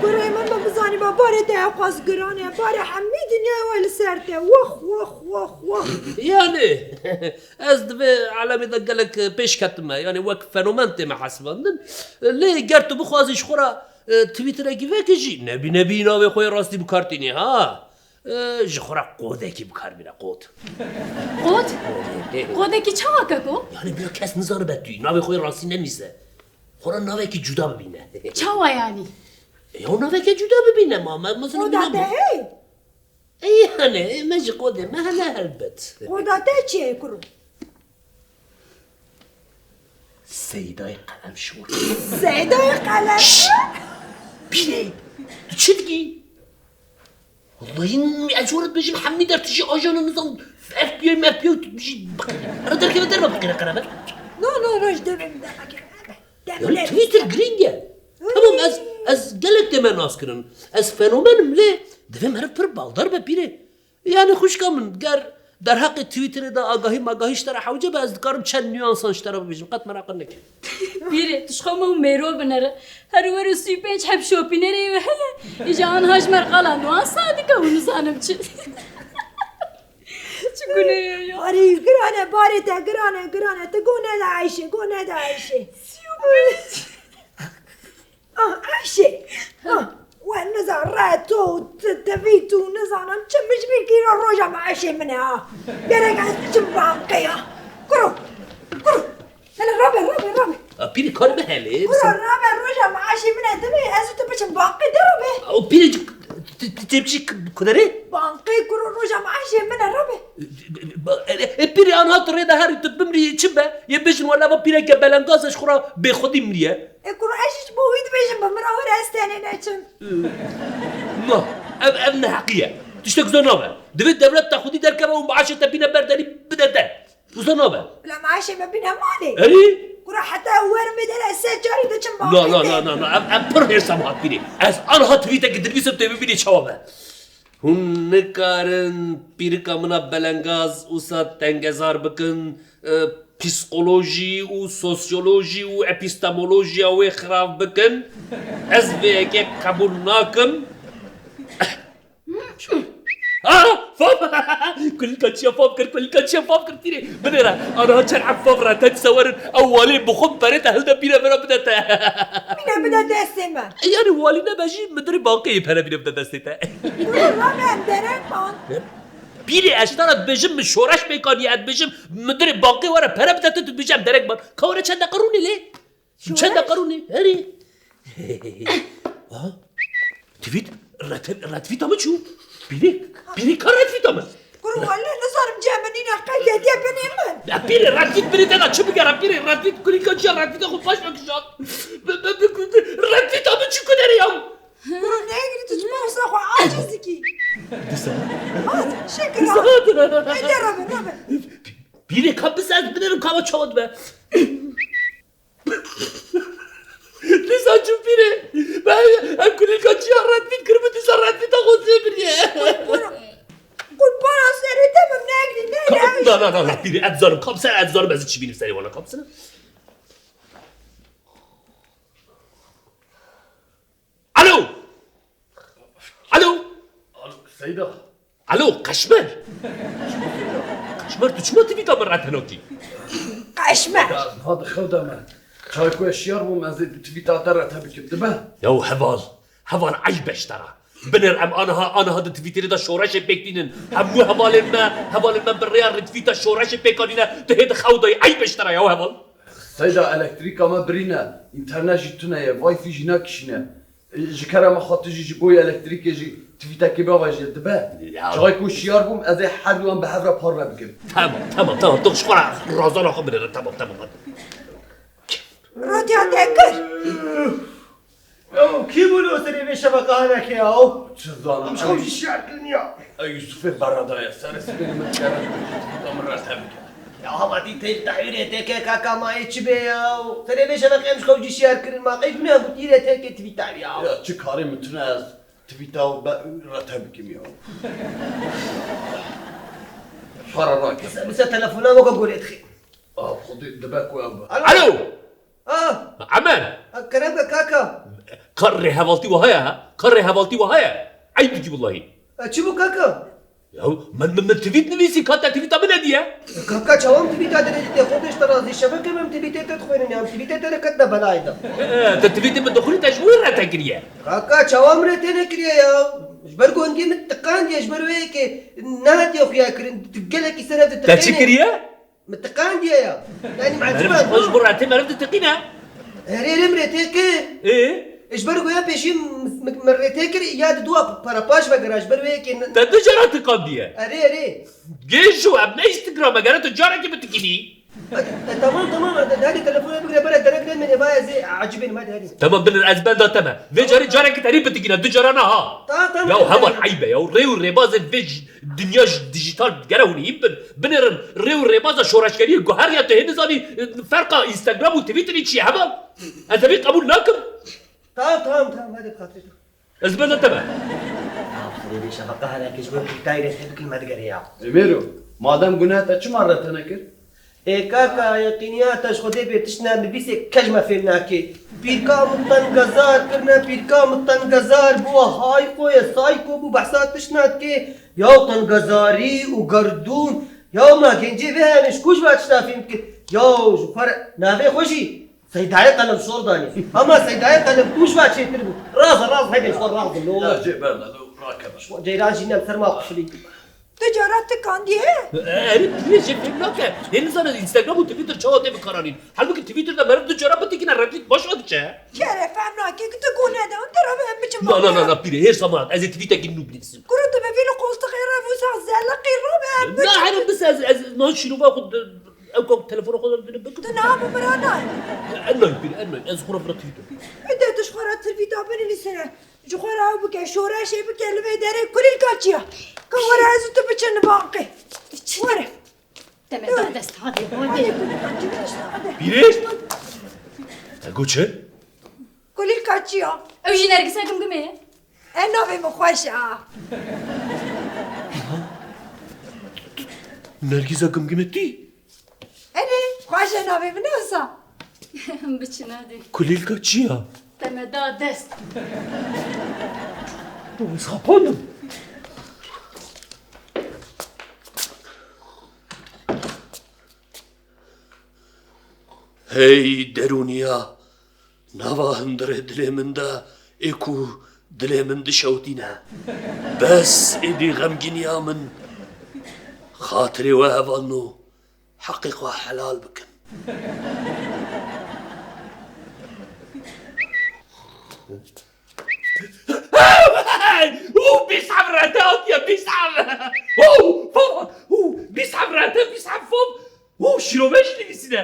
Kurê min, min bizanî ba barê te ew qas giran e, barê hemî dinyayê we li ser te. Wah, wah, wah, wah. Yani, ez di vê alemê de gelek, e, pêş ketime. Yani wek fenomen tême hesibandin. Lê ger tu bixwazî ji xwe re, e, Twitterekî veke jî, nebî nebî navê xwe yê rastî bi kar tînî, ha. E, ji xwe re qodekî bi kar bîne, qod. Qod? Qodekî çawa keko? Yani bila kes nizanibe tu yî, navê xwe yê rastî nenivîse. Xwe re navekî cuda bibîne. Çawa yani? E, ya naveke cuda bibîne ma, me, mesela Qoda te hey? E, yani, me ji qodê me hene helbet. Qoda te çi ye kuro? Seydayê Qelemşor. Seydayê Qelemşor? Şşt! Pîrê, tu çi digî? Wallahî ez ji we re dibêjim hemî der tu jî ajana nizam F B I, M F B I tu jî biqîne. Ara derkeve derve biqîne qere me. No, no, no, ji devê min derve keve. Ya Twitter girîng e. Tamam, ez, ez gelek tême naskirin. Ez fenomenim lê divê meriv pir baldar be pîrê. Yani xwişka min, ger derheqê Twitterê de agahî magahî ji te re hewce be, ez dikarim çend nüansan ji te re bibêjim, qet meraqe neke. Pîrê, tu ji xwe me û mêro binere. Her wer û sî û pênc heb şopînerê wê heye. Îja anha ji me re qala nuansa dike û nizanim çi. Çi gunehê ye ya? Arê, giran e, barê te giran e, giran e. Tu go nede Ayşe, go nede Ayşe. Sî û pênc. Ah, Ayşe. Ah, we nizan re to, te-, tevî tu nizanim çi, min ji bîr kiriye roja meaşê min e ha. Gerek ez biçim banqê ha. Kuro, kuro. Hele rabe, rabe, rabe. A, pîrê kar me hele. Kuro, rabe, roja meaşê min e, divê ez û tu biçim banqê de rabe. O pîrê cik, tu, tu, tu çi kuderê? Banqê kuro roja meaşê min e rabe. E, e, e, pîrê anha tu rê de herî tu bimrî çi be? Yê bêjin wela va pîreke belengaz e ji xwe re bêxwedî miriye. E, kuro ez jî ji bo wî dibêjim, bi min re were ez tenê neçim. Na, ev, ev neheqî ye. Tiştek wisa nabe. Divê dewlet te xwedî derkeve û meaşê te bîne ber derî bide te. Wisa nabe. Bila meaşê me bîne malê. Erî? Kuro heta ew werin bê derê ez sed carî diçim malê. Na, na, na, na, na. Ev, ev pir hêrs e, Muhat Pîrê. Ez anha twîtekî dinivîsim tê bibînî çawa be. Hûn nikarin pîrika min a belengaz wisa tengezar bikin, e, psîkolojî û sosyolojî û epistemolojiya wê xirav bikin. Ez vê yekê qebûl nakim. Ah, fav! Kulîlka çiya fav kir, kulîlka çiya fav kir pîrê. Binêre, aniha çend heb fav re te dîsa werin, ew walê bi xwe bi perê te hilde pîre vira bide te. Bîne bide destê me. E, yani walî nebe jî, midirê bankê yê pere bîne bide destê te. Dur, rabe em derek ban. Ne? Pîrê, ez ji te re dibêjim, min şoreş pêk anî, ez dibêjim, mudirê bankê were pere bide, tu dibêjî em derek ban. Ka were çend deqe rûnê lê? Çend deqe rûnê? Herî. Aha. Tweet, ret-, retweeta min çû. Pîrê, pîrê ka retweeta min. Kuro wele nizanim cem min nîne qeydediye binê min. Ya pîrê, retweet binê te da çi bigere pîrê, retweet kulîka çiya retweeta xwe paş vekişand. Bi, bi, bi, bi, retweeta min çi ku derê ya? Kuro negirî tu çima wisa xwe aciz dikî? Disa. Hat, şekil Disa hat. Hadi rabe, rabe. Pîrê ka bize ez binêrim ka çawa dibe. Dîsa çû pîrê. Ben ev kulîlka çiya retweet kiribû, dîsa retweeta xwe zê biriye. Qurbana serê te bim, negirî, ne Ka- ne. Na, na, na, na, pîrê, ez zanim, kamser, ez zanim, ez çi bînim serê wana, kamsene. Alo! Alo! Alo, Seyda. Alo, Qeşmer! Qeşmer, tu çima tweeta min rete nakî? Qeşmer! Ya, niha di xew de me. Çay ku ez şiyar bûm, ez ê di tweeta te rete bikim, dibe? Yaw heval, heval, eyb e ji te re. Binêr em aniha, aniha di Twitterê de şoreşê pêk tînin. Hemû hevalên me, hevalên me bi rêya retweeta şoreşê pêk anîne. Tu hê di xew de yî, eyb e ji te re yaw heval. Seyda, elektrîka me birîne, înternet jî tune ye, wifi jî nakişîne. Ji kerema xwe tu jî ji bo elektrîkê jî tweetekê bavêje dibe. Ya. Çaxê ku şiyar bûm, ez ê her duyan bi hev re parve bikim. Tamam, tamam, tamam. Tu ji xwe re razana xwe binêre. Tamam, tamam, hadi. Rodiya te kir. Ew kî bû li serê vê şebeka hanekê ya? Çi zanim, Em ji xew ew jî şiyar kirin ya. Ew Yusufê beradaye, serê sibê li min dikere, min re tevike. Ya hema dî tê li tehwîrê têkê kaka ma ê çi bê ya? Serê vê şeveqê em ji xew cî şiyar kirin ma qey gune bû tîrê têkê tivî tahwî ya. Ya çi karê min tune ez tivî taw be rete bikim ya. Para nake. Mesela telefona weke gorê dixê. Ah, xwedê dibe ku ew be. Alo! Alo! Ah! Emer! Ah, kerem ke kaka. Ka rêhevaltî wiha ye, ha? Ka rêhevaltî wiha ye? Eyb dikî wellahî. Ah, çi bû kaka? Ya, min, min, min tweet nivîsî, ka te tweeta min nediye? Kaka, çawa min tweeta te nedîtiye? Xwedê ji te razî, şevekê me em tweetê te dixwînin ya, em tweetê te re ketine belayê de. Ee, te tweetê min dixwînî, te ji bo wê rete kiriye? Kaka, çawa min rete nekiriye ya? Ji ber ku hingê min tiqandiye, ji ber wê yekê nehatiye xuya kirin, tu gelekî ser ev Te çi ditiqînî. Kiriye? Min tiqandiye ya. Yani Meriv mecbur ji xwe ji bo retê meriv ditiqîne. Herê rê min rê tê kir. Ê? Ji ber ku ya pêşî min, min, min rê tê kir, ya di dua para paş vegera, ji ber wê yekê ne- Te du cara tiqandiye. Erê, erê. Gêj û ev ne Instagram e, gere tu carekê bitiqînî. E, tamam, tamam, hadi, hadi telefonu bigire, bere derek demêne, vay ez ê ecibên, hadi, hadi. Tamam, binir, ez benda te me. Vê carê carekê te rê bitiqîne, du cara ne ha. Tamam, tamam, Ya hadi, heval hadi. Eyb e ya, rê û rêbazên vê j-, dinya j-, dijital gere hûn hîn bin. Binêrin rê û rêbaza şoreşgeriyê guheriya tu hê nizanî, e, ferqa Instagram û Twitterî çi ye heval? Ez evî qebûl nakim. Tamam, tamam, tamam, hadi bi xatirê te. Ez benda te me. Ya, Xwedê vê şeveqa hele ke ji bo pîrtayî rê tevkil me digere ya. Emêro, madem gune te çima rete nekir? Ê kaka, yeqîniya te ji Xwedê bê tiştine nivîsê kej me fêm nake. Pîrka min tengezar kirine, pîrka min tengezar bû, hayko ye, sayko bû, behsa tiştine dike. Yaw tengezarî û gerdûn, yaw me gencê vê hene ji ku ji va tişta fêm dike. Yaw ji xwe re navê xwe jî Seydayê Qelem Şor danî. Ama Seydayê Qelem ku ji va çêtir bû. Raz e, raz hebe ji xwe raz e, ne olur. Ya cê berda, ne rakebe. Ceyran jî nem ser ma qufilî. Tu cara tikandiye? Erê, pîrê jê fêm nake. Hê nizane Instagram û Twitter çawa tê bikaranîn. Halbûkî Twitter de meriv du cara bitikine, retweet baş ve diçe. Kere fem nake, tu gune de, tu re em biçim Na, na, na, na, pîrê, hêrsa min hat. Ez ê tweetekî nû binivîsim. Kuro tu bi vî li qoltixê re vûsa zeleqî re be em Na, biçim. Herim bis ez, ez niha şîrova xwe de, ew ka telefona xwe de bikim. Tu niha bi min re nayê. En nayê pîrê, en nayê. Ez xwe re vira tweet. Ede tu ji xwe re tweeta binivîsine. Ji xwe re ew bike, şoreşê bike li vê derê kulîlka çiya. Ka were ez û tu biçin li banqê. Were. Te me da dest, hadi, hadi. Hadi kulîlka çiya, işte, hadi. Pîrê? Te got çi? Kulîlka çiya. Ew jî Nergîsa Gimgimê ye. E navê min xweş e. Nergîsa Gimgimê tî? Erê, xweş e navê min ne wisa. Biçin hadi. Kulîlka çiya? Te me da dest. Ez xapandim. Hey derûniya, nava hundirê dilê min de ê ku dilê min dişewtîne. Bes êdî xemgîniya min Xatirê we hevalno, heqê xwe helal bikin. Û bîst heb rete hatiye, bîst heb. Û, baba, û, bîst heb rete, bîst heb fam. Û şîrove jî nivîsîne.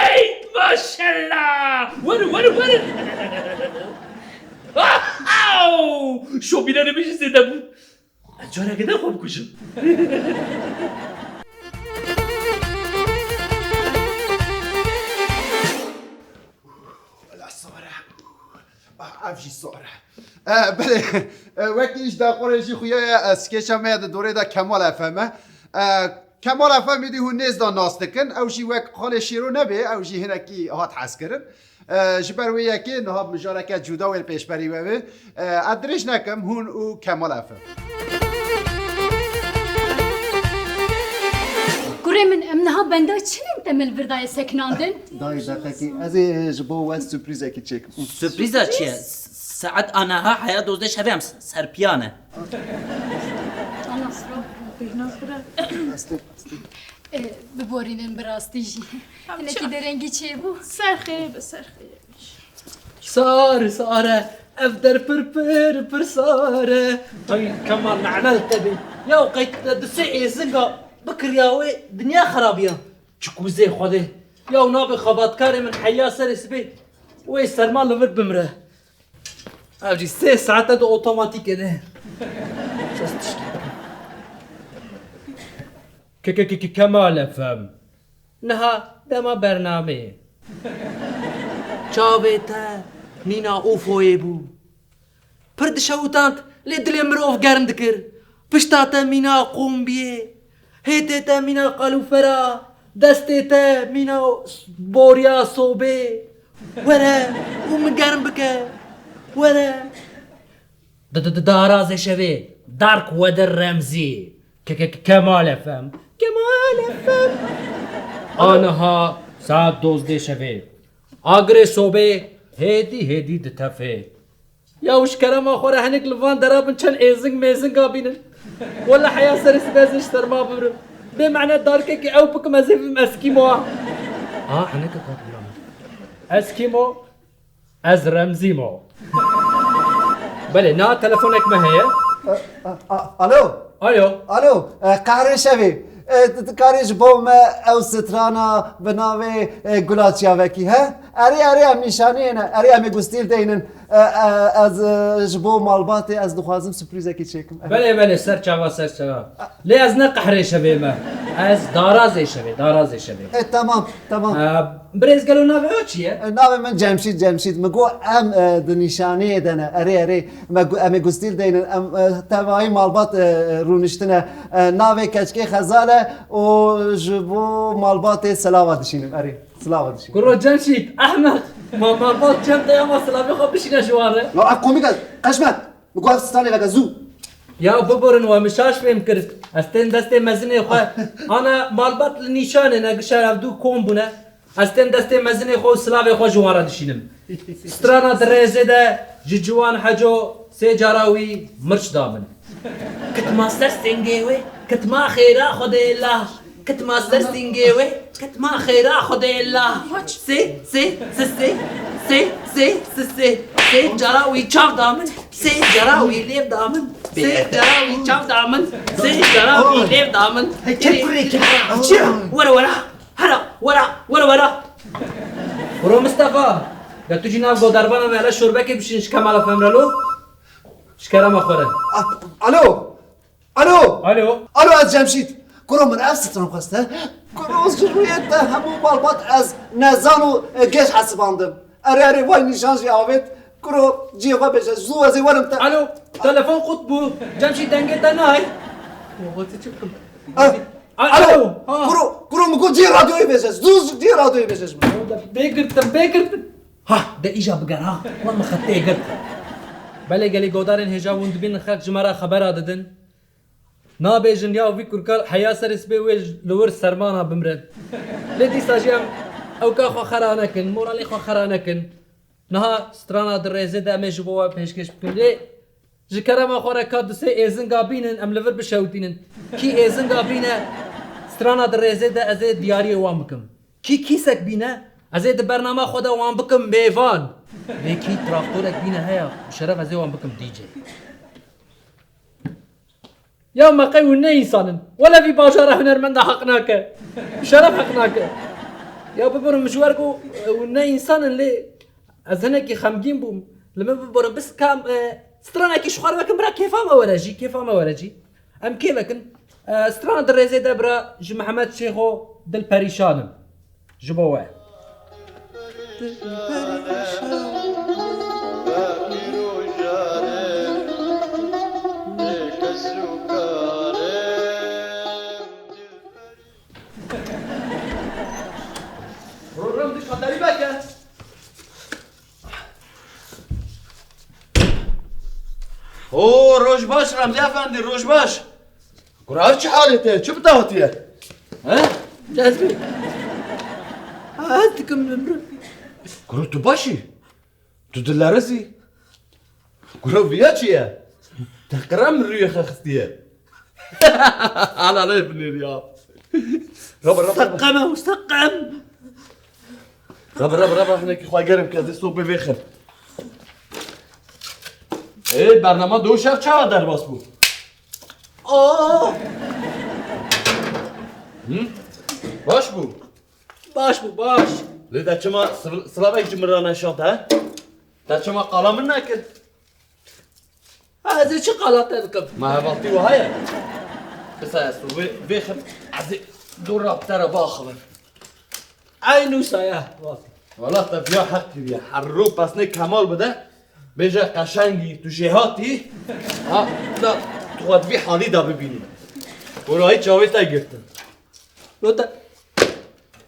Ey, maşallah! Werin, werin, werin! Ahaw! Şopînerê min jî zêde bû. Ez careke din xwe bikujim. Wela sare. Ah, ev jî sare. E, belê, e, wekî ji daqorê jî xuya ye, e, skeça me ya di dorê de Kemal Efem e. E, Kemal Efemî dî hûn nêz de nas dikin, ew jî wek xalê Şêro nebê, ew jî hinekî hat hezkirin. E, ji ber wê yekê niha mijareke cuda wê li pêşberî we be. E, ez dirêj nekim, hûn û Kemal Efem. Kurê min, em niha benda çi nên te min li vir daye sekinandin? Dayê deqekî, ez ê ji bo we surprîzekî çêkim. Surprîza çi ye? Surprîz? S-, saet a niha heya dozdeh şevê em s-, ser piyan e. Ana siro. Bêhna xira. Astê, astê. E, biborînin bi rastî jî. Hinekî derengî çêbû. Ser xêrê be, ser xêrê be. Sar, sar e, ev der pir, pir, pir sar e. Ay, Kemal, nane li te bê. Ya qey te di sê êzinga bikiriya wê, dinya xirabiya. Çi kûzê Xwedê. Ya nabê xebatkarê min heya serê sibê wê serma li vir bimre. Ev jî sê saete di otomatîkê de. Ke, ke, ke, ke, Kemal Efem. Niha dema bernameyê. Çavê te mîna ûfoyê bû. Pir dişewitand, lê dilê mirov germ dikir. Pişta te mîna qombiyê, hêtê te mîna qalûfera, destê te mîna boriya sobê. Were û min germ bike. Were. Di, di, di darazê şevê, Dark Weather Remzî. Ke, ke, ke, Kemal Efem. Kemal Efem. Aniha saet dozdeh şevê. Agirê sobê hêdî hêdî ditefê. Ya û ji kerema xwe re hinek li van dera bin çend êzing mêzinga bînin. Wele heya serê sibê ez ê ji serma bimrim. Bê mene darkekê ew bikim ez ê bibim Eskîmo. A, hineke kat bira min. Eskîmo, ez Remzîmo. Belê, na telefonek me heye. A, a, a, alo? Alo. Alo, e, qehrê şevê. E, tu dikarî ji bo me ew strana bi navê, e, Gula Çiyavekî, he? Erê, erê, em nîşaniyê ne. Erê, em ê gustîl deynin. E, e, ez, e, ji bo malbatê ez dixwazim surprîzekî çêkim. Erê. Belê, belê, ser çava, ser çava. Lê ez ne qehrê şevê me. Ez darazê şevê, darazê şevê. E, tamam, tamam. E, birêz gelo navê we çi ye? E, navê min Cemşîd, Cemşîd. Min got em, e, di nîşaniyê de ne. Erê, erê. Me gu-, em ê gustîl deynin. Em, e, tevayî malbat, e, rûniştine. E, navê keçikê Xezal e û ji bo malbatê silava dişînim. Erê, silava dişînim. Kuro Cemşîd, ehmeq. Ma malbat cem de ya ma silavê xwe bişîne ji wan re. Ya ev komîk e. Qeşme. Min got ev stranê veke zû. Ya biborin we min şaş fêm kir. Ez tên destê mezinê xwe. Ana malbat li nîşanê ne gişa ev dû kom bûne. Ez tên destê mezinê xwe û silavê xwe ji wan re dişînim. Strana di rêzê de ji Ciwan Heco sê cara wî mirç da min. Kitma ser singê wê, kitma xêra Xwedê la. Kitma ser singê wê, kitma xêra Xwedê la. Sê, sê, sê, sê, sê, sê, sê, sê, sê cara wî çav da min, sê cara wî lêv da min, sê cara wî çav da min, sê cara wî lêv da min. Hey, çek kurê, çek kurê. Were, were. Hera, were, were, were. Bro Mistefa, ya tu jî nav godarvana me hele şorbekê bişîn ji Kemal Efem re lo. Ji kerema xwe re. A-, alo. Alo. Alo. Alo, ez Cemşîd. Kuro min ev stran xwest e. Kuro ji rûyê te hemû malbat ez nezan û, e, gêj hesibandim. Erê, erê, vay nîşan jî avêt. Kuro cihê xwe bêje. Zû ez ê werim te. Alo. Telefon qut bû. Cemşîd dengê te nayê. Baba, tu çi bikim? Ah, alo. Alo. Ha. Kuro, kuro min got cihê radyoyê bêje. Zû cihê radyoyê bêje ji min. Bê girtin, bê girtin. Ha, de îja biger ha. Wan min xetê girt. Belê gelî godarên hêja hûn dibînin xelk ji me re xebera didin. Nabêjin ya vî kurka heya serê sibê wê li wir sermana bimre. Lê dîsa jî em ewka xwe xera nekin, moralê xwe xera nekin. Niha strana di rêzê de em ê ji bo we pêşkêş bikin. Lê Ji kerema xwe re ka du sê êzinga bînin, em li vir bişewitînin. Kî êzinga bîne, strana di rêzê de ez ê diyariyê wan bikim. Kî kîsek bîne, ez ê di bernama xwe de wan bikim mêvan. Lê kî traktorek bîne heye, bi şeref ez ê wan bikim D J. Ya me qey hûn ne însan in? Wele vî bajara hunermenda heq nake. Bi şeref heq nake. Ya bibirin, min ji we re got, e, hûn ne însan in, lê ez hinekî xemgîn bûm. Li min bibirin, bis kam, e, stranekî ji xwe re vekin, bira kêfa me were jî, kêfa me were jî. Em kê vekin? E, strana di rêzê de, bira, ji Mihemed Şêxo, Dil perîşan im. Ji bo we. Program di kaderî veke. Oo, roj baş Remzi Efendi, roj baş. Kura, ev çi halê te ye? Çi bi te hatiye? He? Cezmi. Ha, ez dikim bimrim. Kuro, tu baş î? Tu dilerizî? Kuro, viya çi ye? Te qirem rûyê xwe xistiye. Hala ne binêr ya. Raba, raba, raba. Seqem e, seqem. Raba, raba, raba, hinekî xwe germ ke, dê sobê vêxin. Ê, bernama do şev çawa derbas bû? Oh! Hı? Baş bû? Baş bû, baş. Lê te çima siv-, silavek ji min re neşand, he? Te çima qala min nekir? Ha, ez ê çi qala te bikim? Me hevaltî wiha ye. Bisa ez tu vê, vê xim, ez ê dora te re biaxivim. Eynû saya, wati. Wala te viya heq kiriye. Her ro pesnê Kemal bide, bêje qeşengî, tu jêhatî. Ha, da, tu xwe di vî halî de bibînî. Gorayî çavê te girtin. Lo te,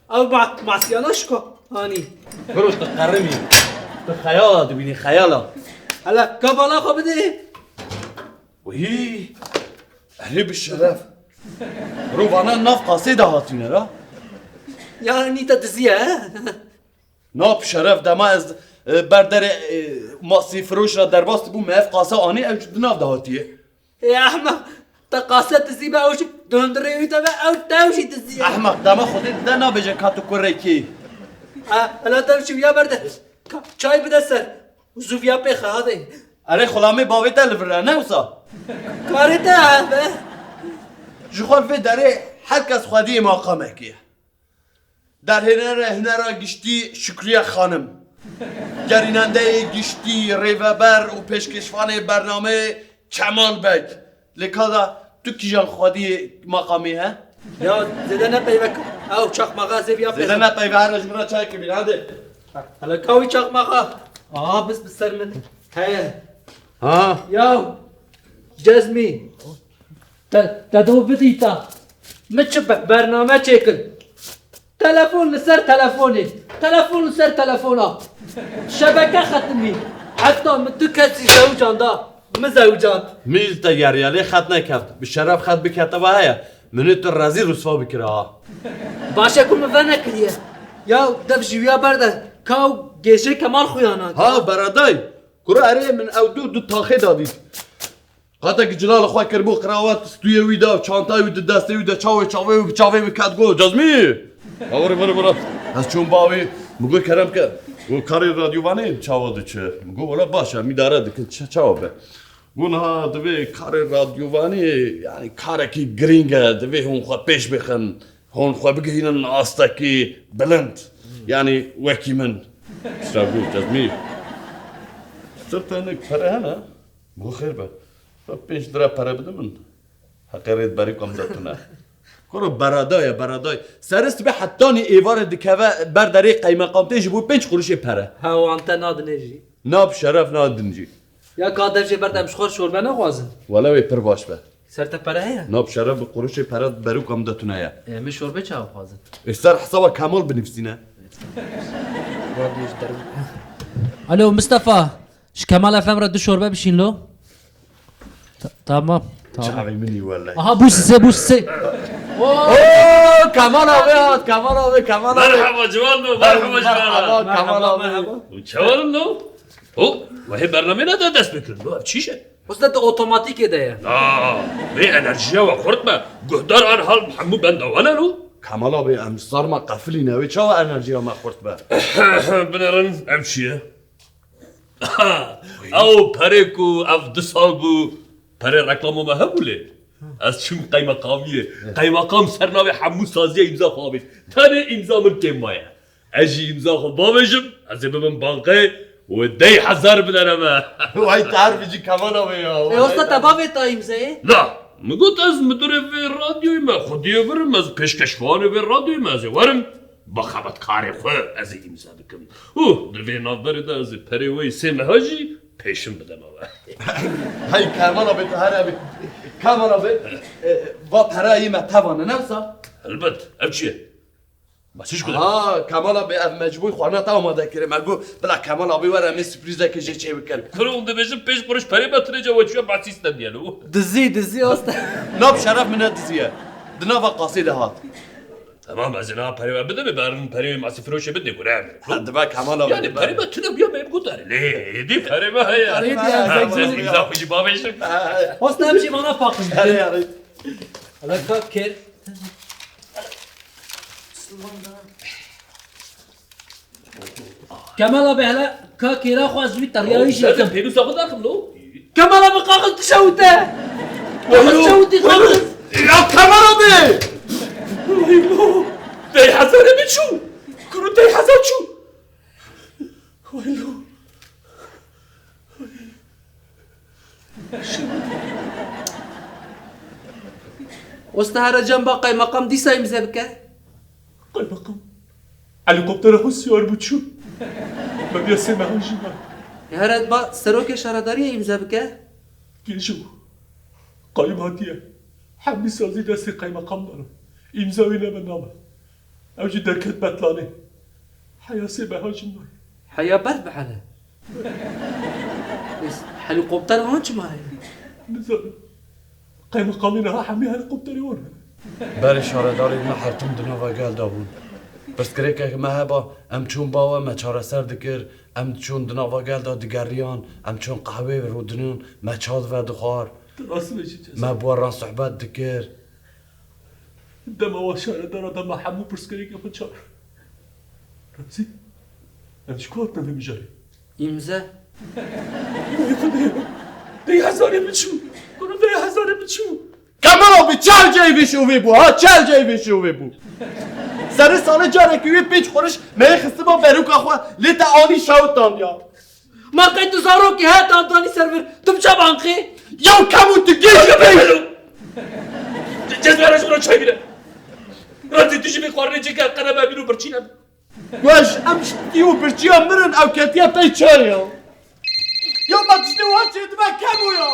ew ma-, masiyana şiko, hanî. Biro, tu qerimî. Tu xeyala dibînî, xeyala. Hele, ka bala xwe bidê. Wî, erê bi şeref. Biro, vana nav qasê de hatîne ra. Yani te diziye, he? Na bi şeref, dema ez, e, ber derê, e, masî firoş re derbas dibûm, me ev qasa anî, ew jî di nav de hatiye. Ê ehmeq, te qase dizî be, ew jî dundurê wî de be, ew tev jî dizî ye. Ehmeq, dema Xwedê dide nabêje ka tu kurê kê. Ha, ela tev jî wiya berde. Ka-, çay bide ser. Zû viya pê xe, hadi. Erê xulamê bavê te li vir e, ne wisa? Karê te ev e. Ji xwe vê derê her kes xwediyê maqamekê ye. Derhênerê hunera giştî Şukriye Xanim. Gerînendeyê giştî, rêveber û pêşkêşvanê bernameyê Kemal Beg. Lê ka da tu kîjan xwediyê maqamê he? Ya zêde ne peyve ka. Ew çaxmaxa zêv ya peyve. Zêde ne peyve, her ji min re çayekê bîne, hadi. Hele ka wî çaxmaxa. Aha, bis bi ser min. Heye. Ha. Ya Cezmî. Te, te do bidîta. Min çi be-, bername çêkin. Telefon li ser telefonê. Telefon li ser telefona. Şebeke xetimî. Heta min du kesî zewicanda. Min zewicand. Min jî te geriya, lê xet nekeft. Bi şeref xet biketiba heye. Min ê tu rezîl rûsva bikira ha. Baş e ku min venekiriye. Ya dev ji wiya berde. Ka û gêjê Kemal xuyanan. Ha, bereday. Kuro erê min ew du, du taxê da dît. Qatekî cilala xwe kiribû qrawat, stûyê wî de, çantayê wî di destê wî de, çawê çavê wî, çavê wî ket got, Cezmî! Hawarê vere vere. Ez çûm bavê, min got, kerem ke. Got, karê radyovanê çawa diçe? Min got, wela baş e, em îdare dikin, çi çawa be? Got, niha divê karê radyovanê, yani karekî girîng e, divê hûn xwe pêş bixin, hûn xwe bigihînin astekî bilind. Yani wekî min. Pişta got, Cezmî. Sir tenik pere hene? Min got, xêr be. Pênc lira pere bide min. Heqê rêdberî kom de tune. Kuro berada ye, berada ye. Serist be hetanî êvarê dikeve ber derê qeymeqamtê ji bo pênc quruşê pere. Ha, wan te nadinê jî. Na bi şeref nadin jî. Ya ka dev jê berde em ji xwe şorbe naxwazin. Wele wê pir baş be. Ser te pere heye? Na bi şeref bi quruşê pere berû kom de tune ye. E, min şorbe çawa xwazin? Ê ser hesaba Kemal binivîsîne. Radyo ji derve. Alo Mustafa. Ji Kemal F M re du şorbe bişîn lo. Ta-, tamam. Tamam. Çavê min î wele. Aha, bû sisê, bû sisê. Oo, Kemal abi hat, Kemal abi, Kemal abi. Merhaba ciwan lo, merhaba ciwan. Merhaba, Kemal abi. Merhaba. Çawa lo? O, wehê bernamê ne de dest pê kirin lo, ev çi iş e? Usta, tu otomatîkê de ye. Na, vê enerjiya we xurt be. Guhdar an hal hemû benda we ne lo? Kemal abi, em sarma qefilîne, wê çawa enerjiya me xurt be? Binêrin, ev çi ye? Ew perê ku ev du sal bû, perê reklama me hebû lê. Ez çûm qeymeqamiyê. Qeymeqam ser navê hemû saziya îmza xwe avêt. Tenê îmza min kêm maye. Ez jî îmza xwe bavêjim, ez ê bibim bankê û deh hezar bidene me. Way, tu her bijî Kemal abi ya. E, usta, te bavê ta îmzeyê? Na, min got ez midurê vê radyoyê me, xwediyê vir im, ez pêşkeşvanê vê radyoyê me, ez ê werim. Bi xebatkarê xwe ez ê îmze bikim. Û di vê navberê de ez ê perê wê sê meha jî pêşin bideme we. Hey Kemal abi, tu here bî. Kemal abi, e, va pera yê me tevane, ne wisa? Helbet, ev çi ye? Ma çi ji ku de? Ha, Kemal abi, ev mecbûr xwarina te amade kiriye. Me got, bila Kemal abi were, em ê sürprîzekê jê çê bikin. Kuro, hûn dibêjin pênc quruş perê me tune, ca we çûye behsî stendiye lo. Dizî, dizî, usta. Na bi şeref min ne dizî ye. Di nava qasê de hat. Tamam, ez ê niha perê we bidim, berin perê wê masî firoşê bidê, gure. Ha, dibe Kemal abi, Yani dibe. Perê me tune bûye, me gudarê. Lê, êdî perê me heye. Perê diye Ha, ez ez ê îmza xwe jî bavêjim. Usta, em jî vana paqij Erê, dikin. Erê. Ala ka kêr. Kemal abi, hele ka kêra xwe ez wî teriyayî jî Sen de dikim. Pênûsa xwe derxim lo. Kemal abi, qaxil dişewite. Qaxil dişewitî, qaxil. Ya Kemal abi! Deh hezarê min çû. Kuru deh hezar çû. Waylo. Usta, here cem ba qeymeqam dîsa îmze bike. Qeymeqam. Helîkoptera xwe siyar bû çû. Me biya sê mehan jî me. Here ba serokê şaredariyê îmze bike. Gêjo. Qayim hatiye. Hemî sazî destê qeymeqam dane. Îmza wî nebe nabe. Ew jî derket betlanê. Heya sê meha jî nayê. Heya berf bihele. Ês, helîkopter wan çima heye? Nizanim. Qeymeqamê niha hemî helîkopterê wan hene. Berê şaredarê me her tim di nava gel de bûn. Pirsgirêkek me heba, em çûn ba we, me çareser dikir, em çûn di nava gel de digeriyan, em çûn qehwê rûdiniyan, me ça di ve dixwar. Tu rast dibêjî Cezayir. Me bi we re sohbet dikir. Dema we şaredara de me hemû pirsgirêkê xwe çar. Remzî, em ji ku hatine vê mijarê? Îmze. Vay Xwedê! Deh hezarê min çû! Kuro deh hezarê min çû! Kemal abi, çel ceyvê şovê bû, ha, çel ceyvê şovê bû. Serê salê carekî wê pênc quruş me yê xistibû beroka xwe, lê te anî şewitand ya. Ma qey tu zarokî he, te danî ser vir, tu bi ça banqê? Ya Kemo, tu gêj bî. Cezvera ji min re çay bîne. Remzî, tu jî vê xwarinê cike, qere me bîn û birçî nebe. Weş, em şitî û birçîya mirin, ew ketiye pey çay ya. Ya me tiştê wiha çêdibe Kemo ya.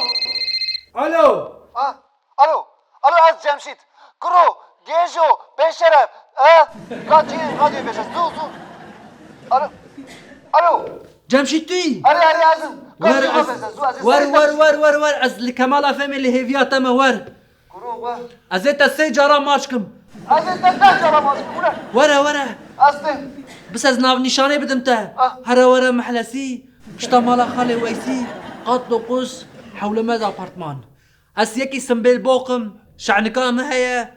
Alo. Ha? Alo, alo, ez Cemşît. Kuro, Gêjo, Pêşeref, e? Ka cî, radyoyê veşe, zû, zû. Alo, alo. Cemşît tu yî? Erê, erê, ez im. Ka Wer cî ez, xwe veşe, zû, ez ê wer, serê wer, wer, wer, wer, ez li Kemal F M'ê li hêviya te me, wer. Kuro, wer. Ez ê te sê cara maç kim. Ez ê te deh cara maç kim, were. Were, were. Ez têm. Bis ez navnîşanê bidim te. Ah. Here were Mehlesî, pişta mala Xalê Weysî, qat dokuz, hewlemez apartman. Ez yekî simbêl boq im, şe'nika min heye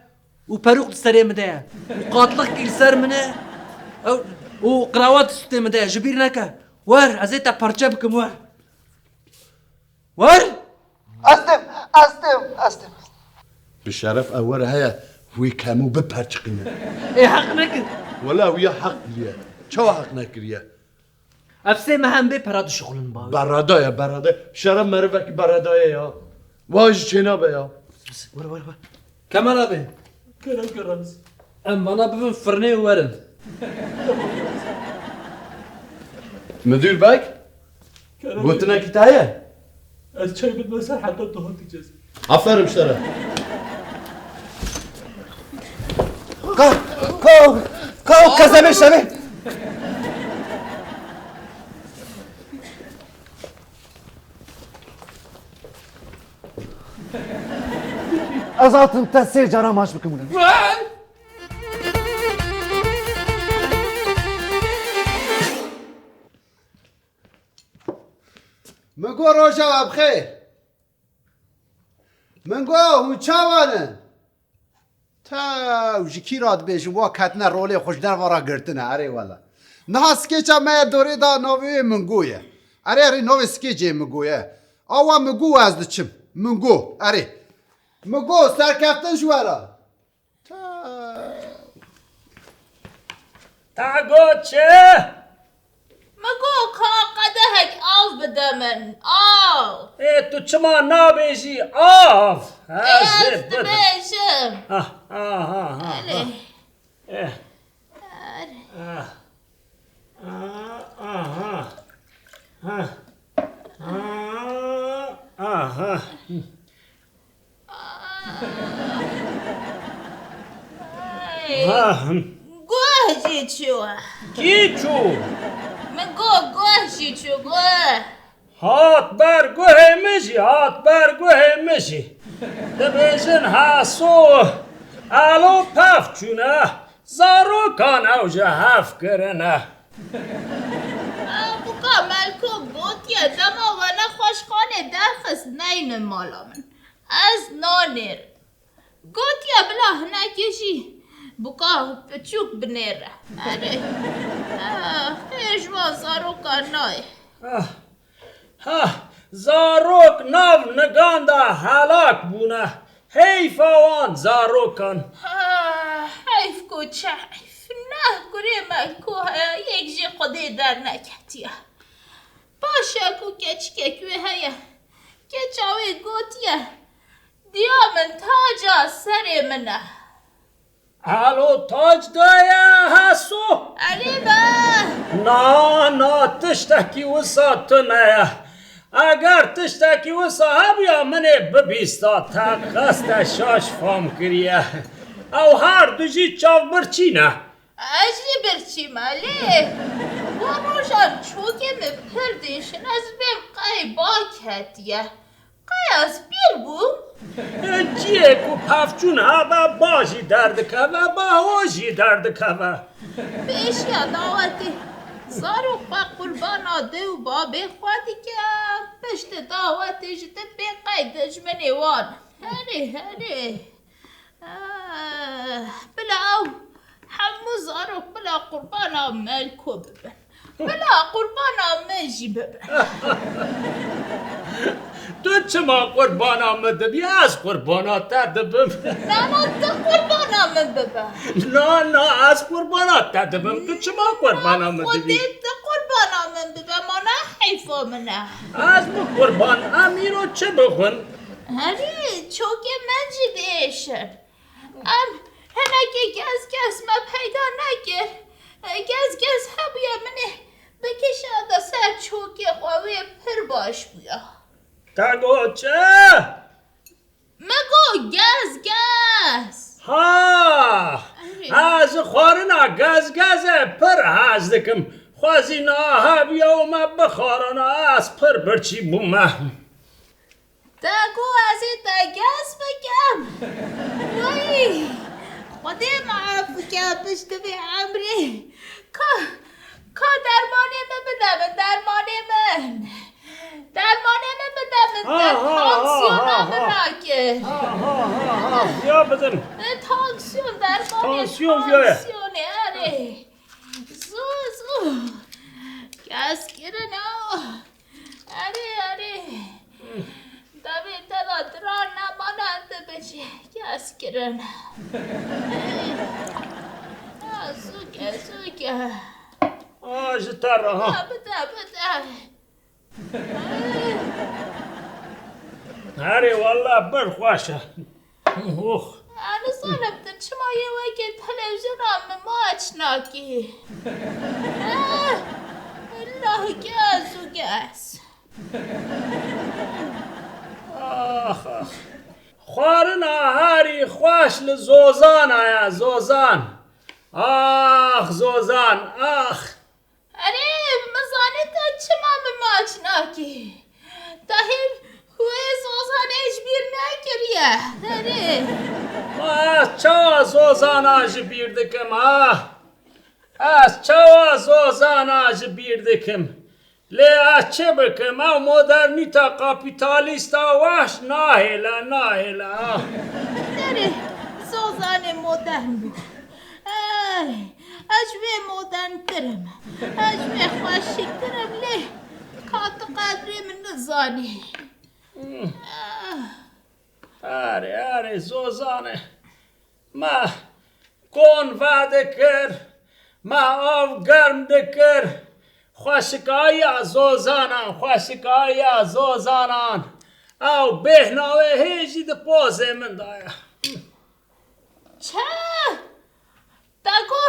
û perûk di serê min de ye. Û qatlixkî li ser min e. Ew, û qrawat di sûtê min de ye. Ji bîr neke. Wer, ez ê te parçe bikim, wer. Wer! Ez têm, ez têm, ez têm. Bi şeref ew wer heye, wî Kemo biperçiqîne. Ê heq nekir. Wela wî ya heq kiriye. Çawa heq nekiriye? Ev sê meh em bê pera dişuxulin, bawê. Berada ye, berada. Şeref merivekî berada ye ya. Wa jî çênabe ya. Were, were, were. Kemal abi. Kerem, kerem. Em vana bibin firnê û werin. Müdür beg, kerem, gotinekî te ye? Ez çay bidime ser heta tu hatî cez. Aferin ji te re. Ka, ka, ka, ka zemê şevê. Ez hatim te sê cara maç bikim wile. Min got roja we bi xêr. Mingo, hûn çawa ne? Tew, ji kî re dibêjim, wa ketine rolê xwe ji derve re girtine, erê wele. Niha skêça me ye dorê de navê wê Mingo ye. Erê, erê, navê skêcê Mingo ye. Awa Mingo, ez diçim. Mingo, erê. Mingo, serkeftin ji we re. Tew. Te got çi? Min got, ka qedehek av bide min. Av. Ê, tu çima nabêjî av? Ha, Ê, ez dibêjim. Ah, ah, ah, ah, Erê. Ah. Eh. Erê. Ah. Ah, aha. Ha. Ah, aha. Ay. Ha, him. Guh jî çû. Kî çû? Min got guh jî çû, guh. Hat ber guhê min jî, hat ber guhê min jî. Dibêjin Heso, elo pef çûne, zarokan ew ji hev kirine. Buka Melko gotiye, dema we nexweşxanê derxist neynin mala min. Ez nanêrim. Gotiye bila hinekê jî buka piçûk binêre. Erê. Ah, xêr ji wan zarokan nayê. Ah, ah, zarok nav nigan de helak bûne. Heyfa wan zarokan. Ah, heyf ku çi heyf. Neh kurê me ku heye, yek jî Xwedê derneketiye. Paşa ku keçikek wê heye, keça wê gotiye, diya min taca serê min e. Alo, tac daye Heso? Erê be! Na, na, tiştekî wisa tune ye. Eger tiştekî wisa hebûya, min ê bibîsta, te qeste şaş fam kiriye. Ew her du jî çavbirçî ne. Ez jî birçî me lê. Wan rojan çokê min pir dêşin, ez bêm qey ba ketiye. Qey ez pîr bûm? Ciyê ku pevçûn hebe ba jî derdikeve, ba ho jî derdikeve. Pêşiya dawetê zarok xwe qurbana dê û babê xwe dike, piştî dawetê jî tu pê qey dijminê wan. Herê, herê. Ah, bila ew hemû zarok bila qurbana Melko bibin. Bila qurbana min jî bibin. Tu çima qurbana min dibî? Ez qurbana te dibim. Na, na, tu qurbana min bibe. Na, na, ez qurbana te dibim. Tu çima qurbana min dibî? Xwedê tu qurbana min bibe, ma ne heyfa min e. Ez bi qurban, em îro çi bixwin? Herî, çokê me jî diêşin. Em hinekî gezgez me peyda nekir. Gezgez hebûye min ê bikişanda ser çokê xwe, wê pir baş bûya. Te got çi? Me got gezgez. Ha! Erê. Ez xwarina gezgezê pir hez dikim. Xwezî niha hebûye û me bixwarana, ez pir birçî bûme. Te got ez ê te gez bikim. Wey! Xwedê me ef bike piştî vê emrê. Ka, ka dermanê min bide min, dermanê min. Dermanê min bide min, te tansiyona min rakir. Ha, ha, ha, ha. Ya bidin. E, tansiyon dermanê, Tansiyon viya ye. Tansiyonê, erê. Zû, zû. Kes kirin o. Erê, erê. Devê te de diran nemane, dibêjî kes kirin. Ha, zûke, zûke. A, ji te re, ha. Ha, bide, bide. Erê, wele pir xweş e. Ox. Ez nizanim tu çima yê wekî televîzyona min maç nakî. Eh, Allah gez û gez. Ax, ax. Xwarina herî xweş li Zozana ye, Zozan. Ax, Zozan, ax. Erê, min zanî te çima min maç nakî. Te hîn wê Zozanê ji bîr nekiriye. Erê. Ma ez çawa Zozana ji bîr dikim, ha? Ez çawa Zozana ji bîr dikim? Lê ez çi bikim, ew modernîta kapîtalîsta wahş nahêle, nahêle, ah. Derê Zozanê modern bû. Ey, ez ji wê moderntir im. Ez ji wê xweşiktir im, lê ka tu qedrê min nizanî. Hmm. Ah. Erê, erê, Zozanê. Me kon vedikir, me av germ dikir. Xweşikayiya Zozanan, xweşikayiya Zozanan. Ew bêhna wê hê jî di pozê min de ye. Çi? Te ku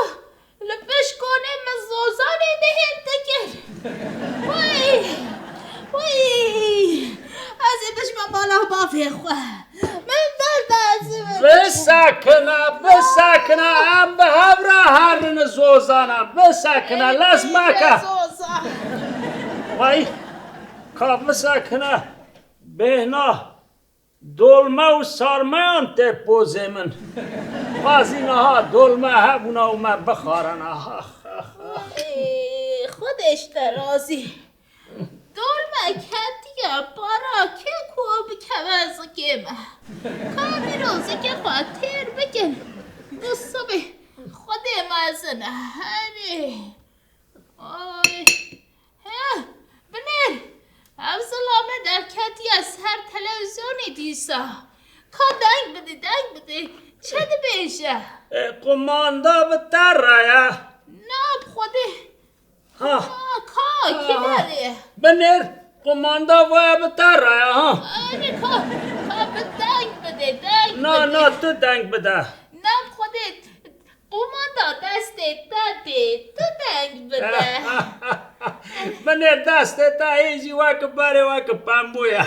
li pişt konê min Zozanê dihêt dikir. Wey! Wey! Ez ê biçime mala bavê xwe. Min berde ez ê biçim. Bisekine, bisekine, em bi hev re herin Zozana. Bisekine, lez meke. Zozan. Wey! Ka bisekine. Bêhna. Dolme û sarmeyan tê pozê min. Xwazî niha dolme hebûna û me bixwarana. Ax, ax, ax. Ey, Xwedê ji te razî. Dolme ketiye para kê ku bikeve zikê me. Ka vîro zikê xwe têr bikin. Bi sibê Xwedê mezin e. Herê. Ay. Heh, binêr! Ev zilame derketiye ser televîzyonê dîsa. Ka deng bidî, deng bidî. Çi dibêje? E, qumanda bi te re ye. Na, bi Xwedê. Ha. Ha, ka, kî berê? Binêr, qumanda vaya bi te re ye, ha. Erê, ka, ka bi deng bidê, deng bidê. Na, na, tu deng bide. Na, bi Xwedê. Qumanda destê te tê, tu deng bide. Binêr destê te hê jî wek berê, wek pembû ye.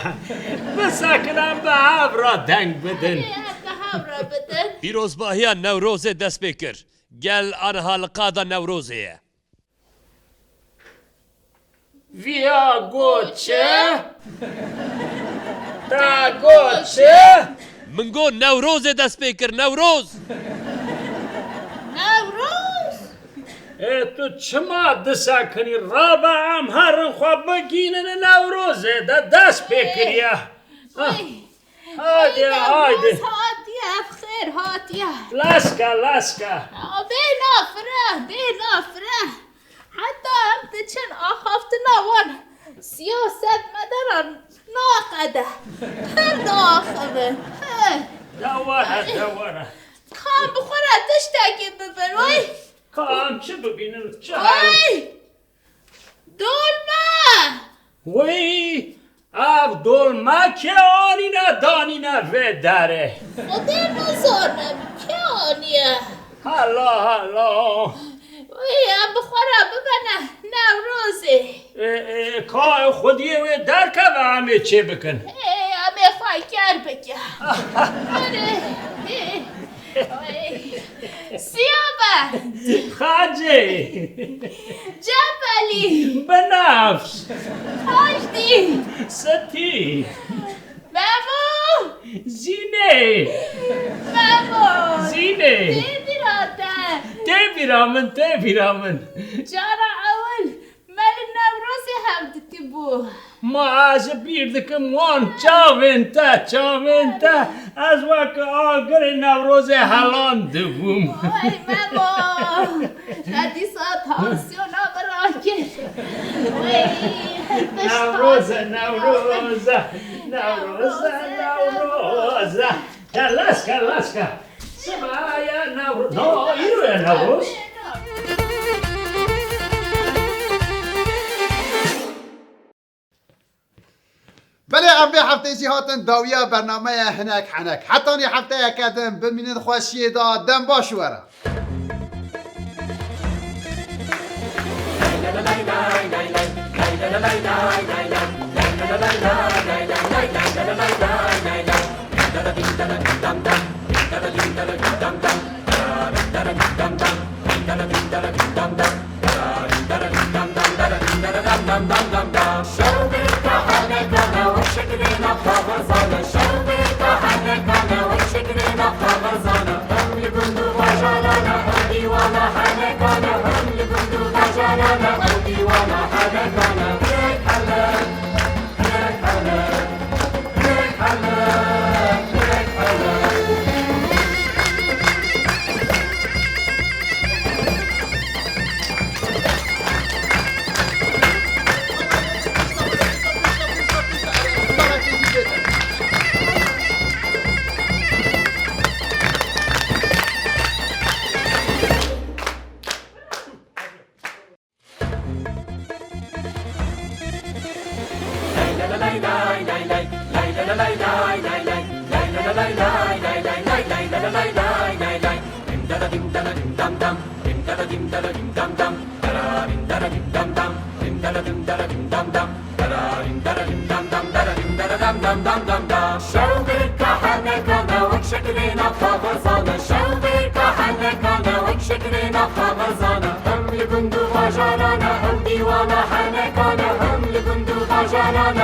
Bisekine em bi hev re deng bidin. Erê, em bi hev re bidin. Pîrozbahiya Newrozê dest pê kir. Gel aniha li qada Newrozê ye. Viya got çi? Te got çi? Min got Newrozê dest pê kir, Newroz! Newroz? Ê, tu çima disekinî? Rabe em herin xwe bigînin Newrozê de dest pê kiriye. Heh. Hadi, hadi. Hadi, ev xêr hatiye. Laska, laska. Bê nafire, bê nafire. Heta em diçin axaftina wan siyasetmedaran naqede. Pir diaxivin. He. Dewere, dewere. Ka em bi xwe re tiştekî bibin, wey. Ka em çi bibînin, çi heye? Wey. Dolme! Wey, ev dolme kê anîne danîne vê derê? Xwedê nizanim kê aniye. Hela, hela. Wey, em bi xwe re bibene Newrozê. E, e, ka xwediyê wê derkeve em ê çê bikin. Ê, em ê xwe ker bikin. Erê, ê. Siyabe! Xacê! Cebelî! Binefş! Hajdî! Sitî! Memo! Zînê! Memo! Zînê! Tê bîra te! Tê bîra min, tê bîra min! Cara ewil Me li Newrozê hev dikibû. Ma ez ji bîr dikim wan çavên te, çavên te. Ez wek agirê Newrozê helan dibûm. Ay Memo, te dîsa tansiyona min rakir. Wey, Newroz e, Newroz e, Newroz e, Newroz e. Kelaska, kelaska. Siba ye Newroz. No, îro ye Newroz. Belê, em vê heftê jî hatin dawiya bernameya Hinek Henek. Hetanî hefteyeke din, bimînin xweşiyê de, dem baş were. Şewqê kahenekane wek şekilê nav xwe xwezane, şewqê kahenekane wek şekilê nav xwe xwezane. Hem li gund û bajarane ew dîwana henekane, hem li gund û bajarane